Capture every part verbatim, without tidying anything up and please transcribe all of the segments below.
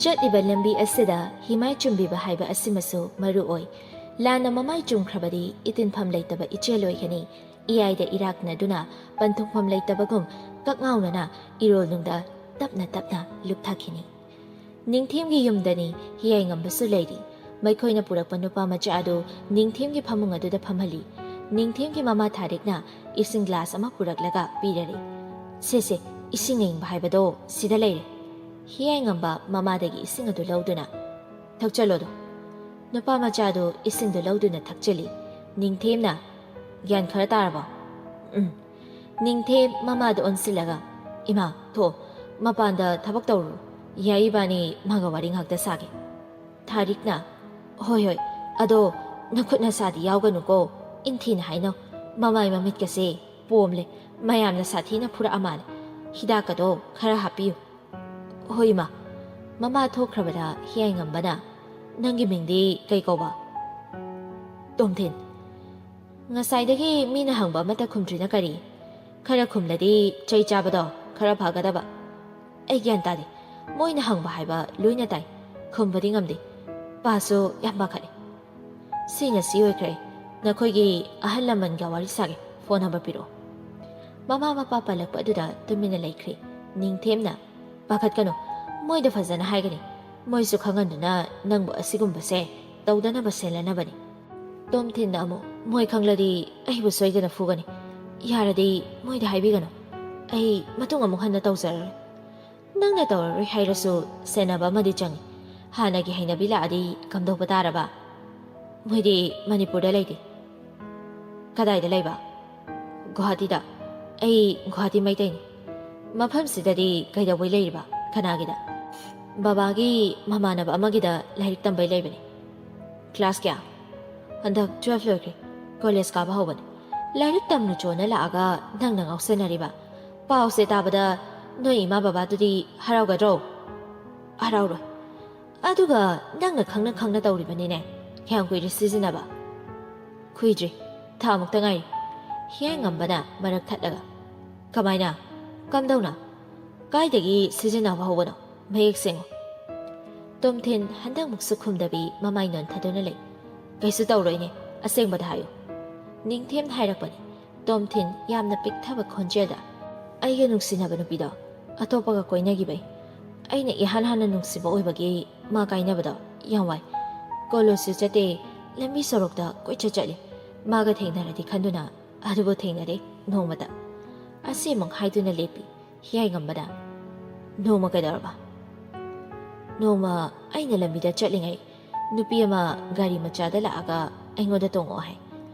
ꯆꯠꯂꯤꯕ ꯂꯝꯕꯤ ꯑꯁꯤꯗ ꯍꯤꯃꯥꯏ ꯆꯨꯝꯕꯤꯕ ꯍꯥꯏꯕ ꯑꯁꯤꯃꯁꯨ ꯃꯔꯨ ꯑꯣꯏ꯫ ꯂꯥꯟꯅ ꯃꯃꯥꯏ ꯆꯨꯝꯈ꯭ꯔꯕꯗꯤ ꯏꯇꯤꯟꯐꯝ ꯂꯩꯇꯕ ꯏꯆꯦꯜ ꯑꯣꯏꯒꯅꯤ꯫ ꯏꯌꯥꯏꯗ ꯏꯔꯥꯛꯅꯗꯨꯅ ꯄꯟꯊꯨꯡꯐꯝ ꯂꯩꯇꯕꯒꯨꯝ ꯀꯛꯉꯥꯎꯅꯅ ꯏꯔꯣꯜꯅꯨꯡꯗ ꯇꯞꯅ ꯇꯞꯅ ꯂꯨꯞꯊꯈꯤꯅꯤ꯫ ꯅꯤꯡꯊꯦꯝꯒꯤ ꯌꯨꯝꯗꯅꯤ ꯍꯤꯌꯥꯏꯉꯝꯕꯁꯨ ꯂꯩꯔꯤ꯫ ꯃꯈꯣꯏꯅ ꯄꯨꯔꯛꯄ ꯅꯨꯄꯥ ꯃꯆꯥ ꯑꯗꯨ ꯅꯤꯡꯊꯦꯝꯒꯤ ꯐꯃꯨꯡ ꯑꯗꯨꯗ ꯐꯝꯍꯜꯂꯤ꯫ ꯅꯤꯡꯊꯦꯝꯒꯤ ꯃꯃꯥ ꯊꯥꯔꯤꯛꯅ ꯏꯁꯤꯡ ꯒ꯭ꯂꯥꯁ ꯑꯃ ꯄꯨꯔꯛꯂꯒ ꯄꯤꯔꯔꯤ꯫ "ꯁꯦ ꯁꯦ, ꯏꯁꯤꯡ ꯑꯏꯪꯕ ꯍꯥꯏꯕꯗꯣ ꯁꯤꯗ ꯂꯩꯔꯦ꯫" ꯍꯤꯌꯥꯏꯉꯝꯕ ꯃꯃꯥꯗꯒꯤ ꯏꯁꯤꯡ ꯑꯗꯨ ꯂꯧꯗꯨꯅ, "ꯊꯛꯆꯜꯂꯣꯗꯣ꯫" ꯅꯨꯄꯥ ꯃꯆꯥꯗꯨ ꯏꯁꯤꯡꯗꯨ ꯂꯧꯗꯨꯅ ꯊꯛꯆꯜꯂꯤ꯫ ꯅꯤꯡꯊꯦꯝꯅ, "ꯒ꯭ꯌꯥꯟ ꯈꯔ ꯇꯥꯔꯕꯣ?" "ꯎꯝ꯫" ꯅꯤꯡꯊꯦꯝ ꯃꯃꯥꯗ ꯑꯣꯟꯁꯤꯜꯂꯒ, "ꯏꯃꯥ, ꯊꯣꯛꯑꯣ, ꯃꯄꯥꯟꯗ ꯊꯕꯛ ꯇꯧꯔꯨꯔꯣ꯫ ꯌꯥꯏ, ꯏꯕꯥꯅꯤ ꯃꯥꯒ ꯋꯥꯔꯤ ꯉꯥꯛꯇ ꯁꯥꯒꯦ꯫" ꯊꯥꯔꯤꯛꯅ, "ꯍꯣꯏ, ꯍꯣꯏ, ꯑꯗꯣ ꯅꯈꯨꯠ ꯅꯁꯥꯗꯤ ꯌꯥꯎꯒꯅꯨꯀꯣ꯫ ꯏꯟꯊꯤꯅ ꯍꯥꯏꯅꯧ꯫ ꯃꯃꯥꯏ ꯃꯃꯤꯠꯀꯁꯦ ꯄꯣꯝꯂꯦ꯫ ꯃꯌꯥꯝꯅ ꯁꯥꯊꯤꯅ ꯐꯨꯔꯛꯑ ꯃꯥꯜꯂꯦ꯫ ꯍꯤꯗꯥꯛꯀꯗꯣ ꯈꯔ ꯍꯥꯞꯄꯤꯌꯨ꯫" "ꯍꯣꯏ, ꯏꯃꯥ꯫" ꯃꯃꯥ ꯊꯣꯛꯈ꯭ꯔꯕꯗ ꯍꯤꯌꯥꯏꯉꯝꯕꯅ, "ꯅꯪꯒꯤ ꯃꯤꯡꯗꯤ ꯀꯩ ꯀꯧꯕ?" "ꯇꯣꯝꯊꯤꯟ꯫" "ꯉꯁꯥꯏꯗꯒꯤ ꯃꯤꯅ ꯍꯪꯕ ꯑꯃꯠꯇ ꯈꯨꯝꯗ꯭ꯔꯤꯅ ꯀꯔꯤ? ꯈꯔ ꯈꯨꯝꯂꯗꯤ ꯆꯩ ꯆꯥꯕꯗꯣ ꯈꯔ ꯐꯒꯗꯕ꯫" "ꯑꯩ ꯒ꯭ꯌꯥꯟ ꯇꯥꯗꯦ꯫ ꯃꯣꯏꯅ ꯍꯪꯕ ꯍꯥꯏꯕ ꯂꯣꯏꯅ ꯇꯥꯏ꯫ ꯈꯨꯝꯕꯗꯤ ꯉꯝꯗꯦ꯫ ꯄꯥꯁꯨ ꯌꯥꯝ ꯄꯥꯈꯠꯂꯦ꯫ ꯁꯤꯅ ꯁꯤ ꯑꯣꯏꯈ꯭ꯔꯦ꯫ ꯅꯈꯣꯏꯒꯤ ꯑꯍꯜ ꯂꯃꯟꯒ ꯋꯥꯔꯤ ꯁꯥꯒꯦ꯫ ꯐꯣꯟ ꯅꯝꯕꯔ ꯄꯤꯔꯛꯑꯣ꯫" ꯃꯃꯥ ꯃꯄꯥ ꯄꯜꯂꯛꯄ ꯑꯗꯨꯗ ꯇꯨꯃꯤꯟꯅ ꯂꯩꯈ꯭ꯔꯦ꯫ ꯅꯤꯡꯊꯦꯝꯅ, "ꯄꯥꯈꯠꯀꯅꯨ꯫ ꯃꯣꯏꯗ ꯐꯖꯅ ꯍꯥꯏꯒꯅꯤ꯫ ꯃꯣꯏꯁꯨ ꯈꯪꯍꯟꯗꯨꯅ ꯅꯪꯕꯨ ꯑꯁꯤꯒꯨꯝꯕꯁꯦ ꯇꯧꯗꯅꯕ ꯁꯦꯜꯂꯅꯕꯅꯤ꯫" ꯇꯣꯝꯊꯤꯟꯅ ꯑꯃꯨꯛ, "ꯃꯣꯏ ꯈꯪꯂꯗꯤ ꯑꯩꯕꯨ ꯁꯣꯏꯗꯅ ꯐꯨꯒꯅꯤ꯫ ꯌꯥꯔꯗꯤ ꯃꯣꯏꯗ ꯍꯥꯏꯕꯤꯒꯅꯨ꯫ ꯑꯩ ꯃꯇꯨꯡ ꯑꯃꯨꯛ ꯍꯟꯅ ꯇꯧꯖꯔꯔꯣꯏ꯫" "ꯅꯪꯅ ꯇꯧꯔꯔꯣꯏ ꯍꯥꯏꯔꯁꯨ ꯁꯦꯟꯅꯕ ꯑꯃꯗꯤ ꯆꯪꯏ꯫ ꯍꯥꯟꯅꯒꯤ ꯍꯩꯅꯕꯤ ꯂꯥꯛꯑꯗꯤ ꯀꯝꯗꯧꯕ ꯇꯥꯔꯕ?" "ꯃꯣꯏꯗꯤ ꯃꯅꯤꯄꯨꯔꯗ ꯂꯩꯇꯦ꯫" "ꯀꯗꯥꯏꯗ ꯂꯩꯕ?" "ꯒꯨꯍꯥꯇꯤꯗ꯫" "ꯑꯩ ꯒꯨꯍꯥꯇꯤ ꯃꯩꯇꯩꯅꯤ꯫" "ꯃꯐꯝꯁꯤꯗꯗꯤ ꯀꯩꯗꯧꯕꯩ ꯂꯩꯔꯤꯕ? ꯀꯅꯥꯒꯤꯗ?" "ꯕꯕꯥꯒꯤ ꯃꯃꯥꯟꯅꯕ ꯑꯃꯒꯤꯗ ꯂꯥꯏꯔꯤꯛ ꯇꯝꯕꯩ ꯂꯩꯕꯅꯤ꯫" "ꯀ꯭ꯂꯥꯁ ꯀꯌꯥ?" "ꯍꯟꯗꯛ ꯇꯨꯋꯦꯜꯐ ꯂꯣꯏꯈ꯭ꯔꯦ꯫ ꯀꯣꯂꯦꯖ ꯀꯥꯕ ꯍꯧꯕꯅꯤ꯫ ꯂꯥꯏꯔꯤꯛ ꯇꯝꯂꯨꯆꯣꯅ ꯂꯥꯛꯑꯒ ꯅꯪꯅ ꯉꯥꯎꯁꯟꯅꯔꯤꯕ? ꯄꯥꯎꯁꯦ ꯇꯥꯕꯗ ꯅꯣꯏ ꯏꯃꯥ ꯕꯕꯥꯗꯨꯗꯤ ꯍꯔꯥꯎꯒꯗ꯭ꯔꯣ?" "ꯍꯔꯥꯎꯔꯣꯏ꯫" "ꯑꯗꯨꯒ ꯅꯪꯅ ꯈꯪꯅ ꯈꯪꯅ ꯇꯧꯔꯤꯕꯅꯤꯅꯦ꯫ ꯀꯌꯥꯝ ꯀꯨꯏꯔꯦ ꯁꯤꯖꯤꯟꯅꯕ?" "ꯀꯨꯏꯗ꯭ꯔꯤ꯫ ꯊꯥ ꯃꯨꯛꯇ ꯉꯥꯏꯔꯤ꯫" ꯍꯤꯌꯥꯏꯉꯝꯕꯅ ꯃꯔꯛ ꯊꯠꯂꯒ, "ꯀꯃꯥꯏꯅ? ꯀꯝꯗꯧꯅ? ꯀꯥꯏꯗꯒꯤ ꯁꯤꯖꯤꯟꯅꯕ ꯍꯧꯕꯅꯣ? ꯃꯌꯦꯛ ꯁꯦꯡꯉꯨ꯫" ꯇꯣꯝꯊꯤꯟ ꯍꯟꯗꯛꯃꯨꯛꯁꯨ ꯈꯨꯝꯗꯕꯤ ꯃꯃꯥꯏ ꯅꯣꯟꯊꯗꯨꯅ ꯂꯩ꯫ "ꯀꯩꯁꯨ ꯇꯧꯔꯣꯏꯅꯦ, ꯑꯁꯦꯡꯕꯗ ꯍꯥꯏꯌꯨ꯫" ꯅꯤꯡꯊꯦꯝꯅ ꯍꯥꯏꯔꯛꯄꯅꯤ ꯇꯣꯝꯊꯤꯟ ꯌꯥꯝꯅ ꯄꯤꯛꯊꯕ ꯈꯣꯟꯖꯦꯜꯗ꯫ "ꯑꯩꯒ ꯅꯨꯡꯁꯤꯅꯕ ꯅꯨꯄꯤꯗꯣ ꯑꯇꯣꯞꯄꯒ ꯀꯣꯏꯅꯈꯤꯕꯩ꯫ ꯑꯩꯅ ꯏꯍꯥꯟ ꯍꯥꯟꯅ ꯅꯨꯡꯁꯤꯕ ꯑꯣꯏꯕꯒꯤ ꯃꯥ ꯀꯥꯏꯅꯕꯗꯣ ꯌꯥꯝ ꯋꯥꯏ꯫ ꯀꯣꯂꯦꯖꯁꯨ ꯆꯠꯇꯦ, ꯂꯝꯕꯤ ꯁꯣꯔꯣꯛꯇ ꯀꯣꯏꯆꯠ ꯆꯠꯂꯤ꯫ ꯃꯥꯒ ꯊꯦꯡꯅꯔꯗꯤ ꯈꯟꯗꯨꯅ, ꯑꯗꯨꯕꯨ ꯊꯦꯡꯅꯔꯦ ꯅꯣꯡꯃꯇ꯫" ꯑꯁꯤꯃꯛ ꯍꯥꯏꯗꯨꯅ ꯂꯦꯞꯄꯤ ꯍꯤꯌꯥꯏꯉꯝꯕꯅ꯫ "ꯅꯣꯡꯃ ꯀꯩꯗꯧꯔꯕ?" "ꯅꯣꯡꯃ ꯑꯩꯅ ꯂꯝꯕꯤꯗ ꯆꯠꯂꯤꯉꯩ ꯅꯨꯄꯤ ꯑꯃ ꯒꯥꯔꯤ ꯃꯆꯥꯗ ꯂꯥꯛꯑꯒ ꯑꯩꯉꯣꯟꯗ ꯇꯣꯡꯉꯛꯑꯣ ꯍꯥꯏ꯫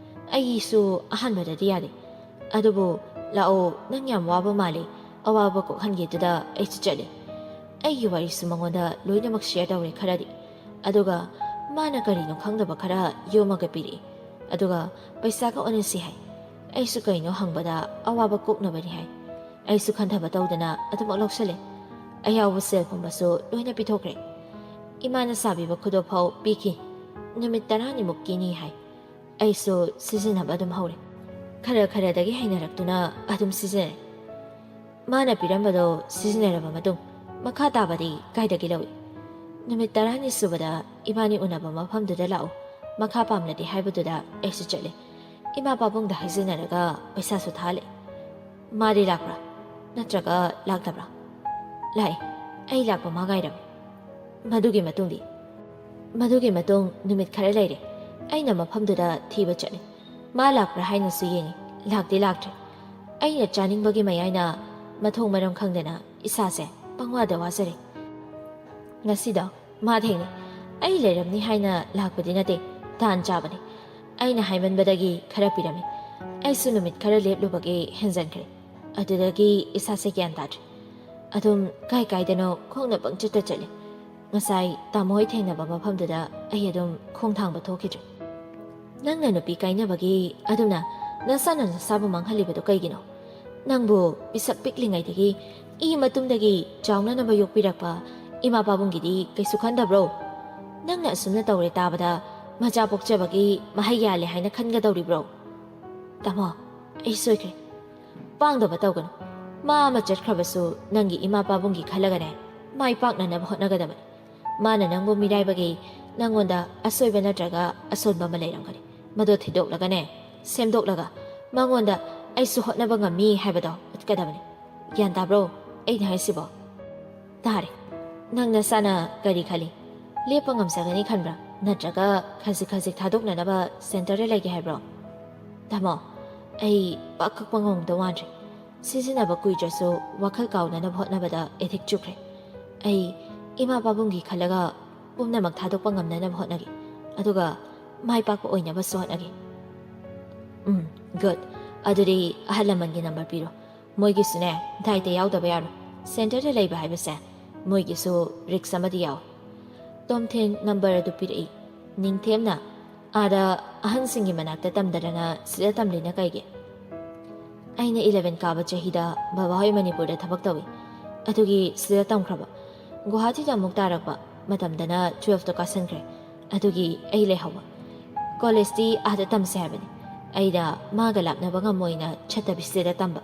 ꯑꯩꯁꯨ ꯑꯍꯥꯟꯕꯗꯗꯤ ꯌꯥꯗꯦ꯫ ꯑꯗꯨꯕꯨ, 'ꯂꯥꯛꯑꯣ, ꯅꯪ ꯌꯥꯝ ꯋꯥꯕ ꯃꯥꯜꯂꯦ, ꯑꯋꯥꯕ ꯀꯣꯛꯍꯟꯒꯦ' ꯑꯗꯨꯗ ꯑꯩꯁꯨ ꯆꯠꯂꯦ꯫ ꯑꯩꯒꯤ ꯋꯥꯔꯤꯁꯨ ꯃꯉꯣꯟꯗ ꯂꯣꯏꯅꯃꯛ ꯁꯤꯌꯔ ꯇꯧꯔꯦ ꯈꯔꯗꯤ꯫ ꯑꯗꯨꯒ ꯃꯥꯅ ꯀꯔꯤꯅꯣ ꯈꯪꯗꯕ ꯈꯔ ꯌꯣꯝꯃꯒ ꯄꯤꯔꯛꯏ꯫ ꯑꯗꯨꯒ ꯄꯩꯁꯥꯒ ꯑꯣꯟꯅꯁꯤ ꯍꯥꯏ꯫ ꯑꯩꯁꯨ ꯀꯩꯅꯣ ꯍꯪꯕꯗ ꯑꯋꯥꯕ ꯀꯣꯛꯅꯕꯅꯤ ꯍꯥꯏ꯫ ꯑꯩꯁꯨ ꯈꯟꯊꯕ ꯇꯧꯗꯅ ꯑꯗꯨꯃꯛ ꯂꯧꯁꯜꯂꯦ꯫ ꯑꯌꯥꯎꯕ ꯁꯦꯜ ꯄꯨꯝꯕꯁꯨ ꯂꯣꯏꯅ ꯄꯤꯊꯣꯛꯈ꯭ꯔꯦ꯫ ꯏꯃꯥꯅ ꯁꯥꯕꯤꯕ ꯈꯨꯗꯣꯞ ꯐꯥꯎ ꯄꯤꯈꯤ꯫ ꯅꯨꯃꯤꯠ ꯇꯔꯥꯅꯤꯃꯨꯛꯀꯤꯅꯤ ꯍꯥꯏ꯫ ꯑꯩꯁꯨ ꯁꯤꯖꯤꯟꯅꯕ ꯑꯗꯨꯝ ꯍꯧꯔꯦ꯫ ꯈꯔ ꯈꯔꯗꯒꯤ ꯍꯩꯅꯔꯛꯇꯨꯅ ꯑꯗꯨꯝ ꯁꯤꯖꯤꯟꯅꯔꯦ꯫" "ꯃꯥꯅ ꯄꯤꯔꯝꯕꯗꯣ ꯁꯤꯖꯤꯟꯅꯔꯕ ꯃꯇꯨꯡ ꯃꯈꯥ ꯇꯥꯕꯗꯤ ꯀꯥꯏꯗꯒꯤ ꯂꯧꯏ?" "ꯅꯨꯃꯤꯠ ꯇꯔꯥꯅꯤ ꯁꯨꯕꯗ ꯏꯕꯥꯅꯤ ꯎꯅꯕ ꯃꯐꯝꯗꯨꯗ ꯂꯥꯛꯎ, ꯃꯈꯥ ꯄꯥꯝꯂꯗꯤ" ꯍꯥꯏꯕꯗꯨꯗ ꯑꯩꯁꯨ ꯆꯠꯂꯦ꯫ ꯏꯃꯥ ꯄꯥꯕꯨꯡꯗ ꯍꯥꯏꯖꯟꯅꯔꯒ ꯄꯩꯁꯥꯁꯨ ꯊꯥꯍꯜꯂꯦ꯫ "ꯃꯥꯗꯤ ꯂꯥꯛꯄ꯭ꯔꯥ? ꯅꯠꯇ꯭ꯔꯒ ꯂꯥꯛꯇꯕ꯭ꯔꯥ?" "ꯂꯥꯛꯑꯦ꯫ ꯑꯩ ꯂꯥꯛꯄ ꯃꯥ ꯉꯥꯏꯔꯝꯃꯤ꯫" "ꯃꯗꯨꯒꯤ ꯃꯇꯨꯡꯗꯤ?" "ꯃꯗꯨꯒꯤ ꯃꯇꯨꯡ ꯅꯨꯃꯤꯠ ꯈꯔ ꯂꯩꯔꯦ꯫ ꯑꯩꯅ ꯃꯐꯝꯗꯨꯗ ꯊꯤꯕ ꯆꯠꯂꯦ꯫ ꯃꯥ ꯂꯥꯛꯄ꯭ꯔꯥ ꯍꯥꯏꯅꯁꯨ ꯌꯦꯡꯉꯤ, ꯂꯥꯛꯇꯤ ꯂꯥꯛꯇ꯭ꯔꯦ꯫ ꯑꯩꯅ ꯆꯥꯅꯤꯡꯕꯒꯤ ꯃꯌꯥꯏꯅ ꯃꯊꯣꯡ ꯃꯔꯝ ꯈꯪꯗꯅ ꯏꯁꯥꯁꯦ ꯄꯪꯋꯥꯗ ꯋꯥꯖꯔꯦ꯫ ꯉꯁꯤꯗꯣ ꯃꯥ ꯊꯦꯡꯅꯩ꯫ ꯑꯩ ꯂꯩꯔꯝꯅꯤ ꯍꯥꯏꯅ ꯂꯥꯛꯄꯗꯤ ꯅꯠꯇꯦ, ꯇꯥꯟ ꯆꯥꯕꯅꯤ꯫ ꯑꯩꯅ ꯍꯥꯏꯃꯟꯕꯗꯒꯤ ꯈꯔ ꯄꯤꯔꯝꯃꯤ꯫ ꯑꯩꯁꯨ ꯅꯨꯃꯤꯠ ꯈꯔ ꯂꯦꯞꯂꯨꯕꯒꯤ ꯍꯦꯟꯖꯟꯈ꯭ꯔꯦ꯫ ꯑꯗꯨꯗꯒꯤ ꯏꯁꯥꯁꯦ ꯒ꯭ꯌꯥꯟ ꯇꯥꯗ꯭ꯔꯦ꯫ ꯑꯗꯨꯝ ꯀꯥꯏ ꯀꯥꯏꯗꯅꯣ ꯈꯣꯡꯅ ꯄꯪꯆꯠꯇ ꯆꯠꯂꯦ꯫ ꯉꯁꯥꯏ ꯇꯥꯃꯣ ꯍꯣꯏ ꯊꯦꯡꯅꯕ ꯃꯐꯝꯗꯨꯗ ꯑꯩ ꯑꯗꯨꯝ ꯈꯣꯡ ꯊꯥꯡꯕ ꯊꯣꯛꯈꯤꯗ꯭ꯔꯦ꯫" "ꯅꯪꯅ ꯅꯨꯄꯤ ꯀꯥꯏꯅꯕꯒꯤ ꯑꯗꯨꯝꯅ ꯅꯁꯥꯅ ꯅꯁꯥꯕꯨ ꯃꯥꯡꯍꯜꯂꯤꯕꯗꯨ ꯀꯩꯒꯤꯅꯣ? ꯅꯪꯕꯨ ꯄꯤꯁꯛ ꯄꯤꯛꯂꯤꯉꯩꯗꯒꯤ ꯏ ꯃꯇꯨꯝꯗꯒꯤ ꯆꯥꯎꯅꯅꯕ ꯌꯣꯛꯄꯤꯔꯛꯄ ꯏꯃꯥ ꯄꯥꯕꯨꯡꯒꯤꯗꯤ ꯀꯩꯁꯨ ꯈꯟꯗꯕ꯭ꯔꯣ? ꯅꯪꯅ ꯑꯁꯨꯝꯅ ꯇꯧꯔꯦ ꯇꯥꯕꯗ ꯃꯆꯥ ꯄꯣꯛꯆꯕꯒꯤ ꯃꯍꯩ ꯌꯥꯜꯂꯦ ꯍꯥꯏꯅ ꯈꯟꯒꯗꯧꯔꯤꯕ꯭ꯔꯣ?" "ꯇꯥꯃꯣ, ꯑꯩ ꯁꯣꯏꯈ꯭ꯔꯦ꯫ ꯄꯥꯡꯗꯕ ꯇꯧꯒꯅꯨ꯫ ꯃꯥ ꯑꯃ ꯆꯠꯈ꯭ꯔꯕꯁꯨ ꯅꯪꯒꯤ ꯏꯃꯥ ꯄꯥꯕꯨꯡꯒꯤ ꯈꯜꯂꯒꯅꯦ ꯃꯥꯏ ꯄꯥꯛꯅꯅꯕ ꯍꯣꯠꯅꯒꯗꯕꯅꯤ꯫ ꯃꯥꯅ ꯅꯪꯕꯨ ꯃꯤꯔꯥꯏꯕꯒꯤ ꯅꯪꯉꯣꯟꯗ ꯑꯁꯣꯏꯕ ꯅꯠꯇ꯭ꯔꯒ ꯑꯁꯣꯟꯕ ꯑꯃ ꯂꯩꯔꯝꯒꯅꯤ꯫ ꯃꯗꯨ ꯊꯤꯗꯣꯛꯂꯒꯅꯦ, ꯁꯦꯝꯗꯣꯛꯂꯒ ꯃꯉꯣꯟꯗ ꯑꯩꯁꯨ ꯍꯣꯠꯅꯕ ꯉꯝꯃꯤ ꯍꯥꯏꯕꯗꯣ ꯎꯠꯀꯗꯕꯅꯤ꯫ ꯒ꯭ꯌꯥꯟ ꯇꯥꯕ꯭ꯔꯣ ꯑꯩꯅ ꯍꯥꯏꯁꯤꯕꯣ? ꯇꯥꯔꯦ꯫ ꯅꯪ ꯅꯁꯥꯅ ꯀꯔꯤ ꯈꯜꯂꯤ? ꯂꯦꯞꯄ ꯉꯝꯖꯒꯅꯤ ꯈꯟꯕ꯭ꯔꯥ? ꯅꯠꯇ꯭ꯔꯒ ꯈꯖꯤꯛ ꯈꯖꯤꯛ ꯊꯥꯗꯣꯛꯅꯅꯕ ꯁꯦꯟꯇꯔꯗ ꯂꯩꯒꯦ ꯍꯥꯏꯕ꯭ꯔꯣ? ꯇꯥꯃꯣ, ꯑꯩ ꯄꯥꯛ ꯀꯛꯄ ꯉꯝꯗꯧ ꯃꯥꯟꯗ꯭ꯔꯦ꯫ ꯁꯤꯖꯤꯟꯅꯕ ꯀꯨꯏꯗ꯭ꯔꯁꯨ ꯋꯥꯈꯜ ꯀꯥꯎꯅꯅꯕ ꯍꯣꯠꯅꯕꯗ ꯑꯦꯗꯤꯛ ꯆꯨꯈ꯭ꯔꯦ꯫ ꯑꯩ ꯏꯃꯥ ꯄꯥꯕꯨꯡꯒꯤ ꯈꯜꯂꯒ ꯄꯨꯝꯅꯃꯛ ꯊꯥꯗꯣꯛꯄ ꯉꯝꯅꯅꯕ ꯍꯣꯠꯅꯒꯦ꯫ ꯑꯗꯨꯒ ꯃꯥꯏ ꯄꯥꯛꯄ ꯑꯣꯏꯅꯕꯁꯨ ꯍꯣꯠꯅꯒꯦ꯫ ꯎꯝ, ꯒꯨꯗ꯫ ꯑꯗꯨꯗꯤ ꯑꯍꯜ ꯂꯃꯟꯒꯤ ꯅꯝꯕꯔ ꯄꯤꯔꯣ꯫ ꯃꯣꯏꯒꯤꯁꯨꯅꯦ, ꯗꯥꯏꯇ ꯌꯥꯎꯗꯕ ꯌꯥꯔꯣꯏ꯫ ꯁꯦꯟꯇꯔꯗ ꯂꯩꯕ ꯍꯥꯏꯕꯁꯦ ꯃꯣꯏꯒꯤꯁꯨ ꯔꯤꯛꯁ ꯑꯃꯗꯤ ꯌꯥꯎꯏ꯫ ꯇꯣꯝꯊꯤꯟ ꯅꯝꯕꯔ ꯑꯗꯨ ꯄꯤꯔꯛꯏ꯫ ꯅꯤꯡꯊꯦꯝꯅ ꯑꯥꯗ ꯑꯍꯟꯁꯤꯡꯒꯤ ꯃꯅꯥꯛꯇ ꯇꯝꯗꯗꯅ ꯁꯤꯗ ꯇꯝꯂꯤꯅ ꯀꯩꯒꯤ? ꯑꯩꯅ ꯏꯂꯚꯦꯟ ꯀꯥꯕ ꯆꯍꯤꯗ ꯕꯕꯥꯍꯣꯏ ꯃꯅꯤꯄꯨꯔꯗ ꯊꯕꯛ ꯇꯧꯏ꯫ ꯑꯗꯨꯒꯤ ꯁꯤꯗ ꯇꯝꯈ꯭ꯔꯕ꯫ ꯒꯨꯋꯥꯍꯥꯇꯤꯗ ꯑꯃꯨꯛ ꯇꯥꯔꯛꯄ ꯃꯇꯝꯗꯅ ꯇꯨꯋꯦꯜꯐꯇꯣ ꯀꯥꯁꯟꯈ꯭ꯔꯦ꯫ ꯑꯗꯨꯒꯤ ꯑꯩ ꯂꯩꯍꯧꯕ꯫ ꯀꯣꯂꯦꯖꯇꯤ ꯑꯥꯗ ꯇꯝꯁꯦ ꯍꯥꯏꯕꯅꯤ꯫ ꯑꯩꯅ ꯃꯥꯒ ꯂꯥꯞꯅꯕ ꯉꯝꯃꯣꯏꯅ ꯆꯠꯇꯕꯤ ꯁꯤꯗ ꯇꯝꯕ꯫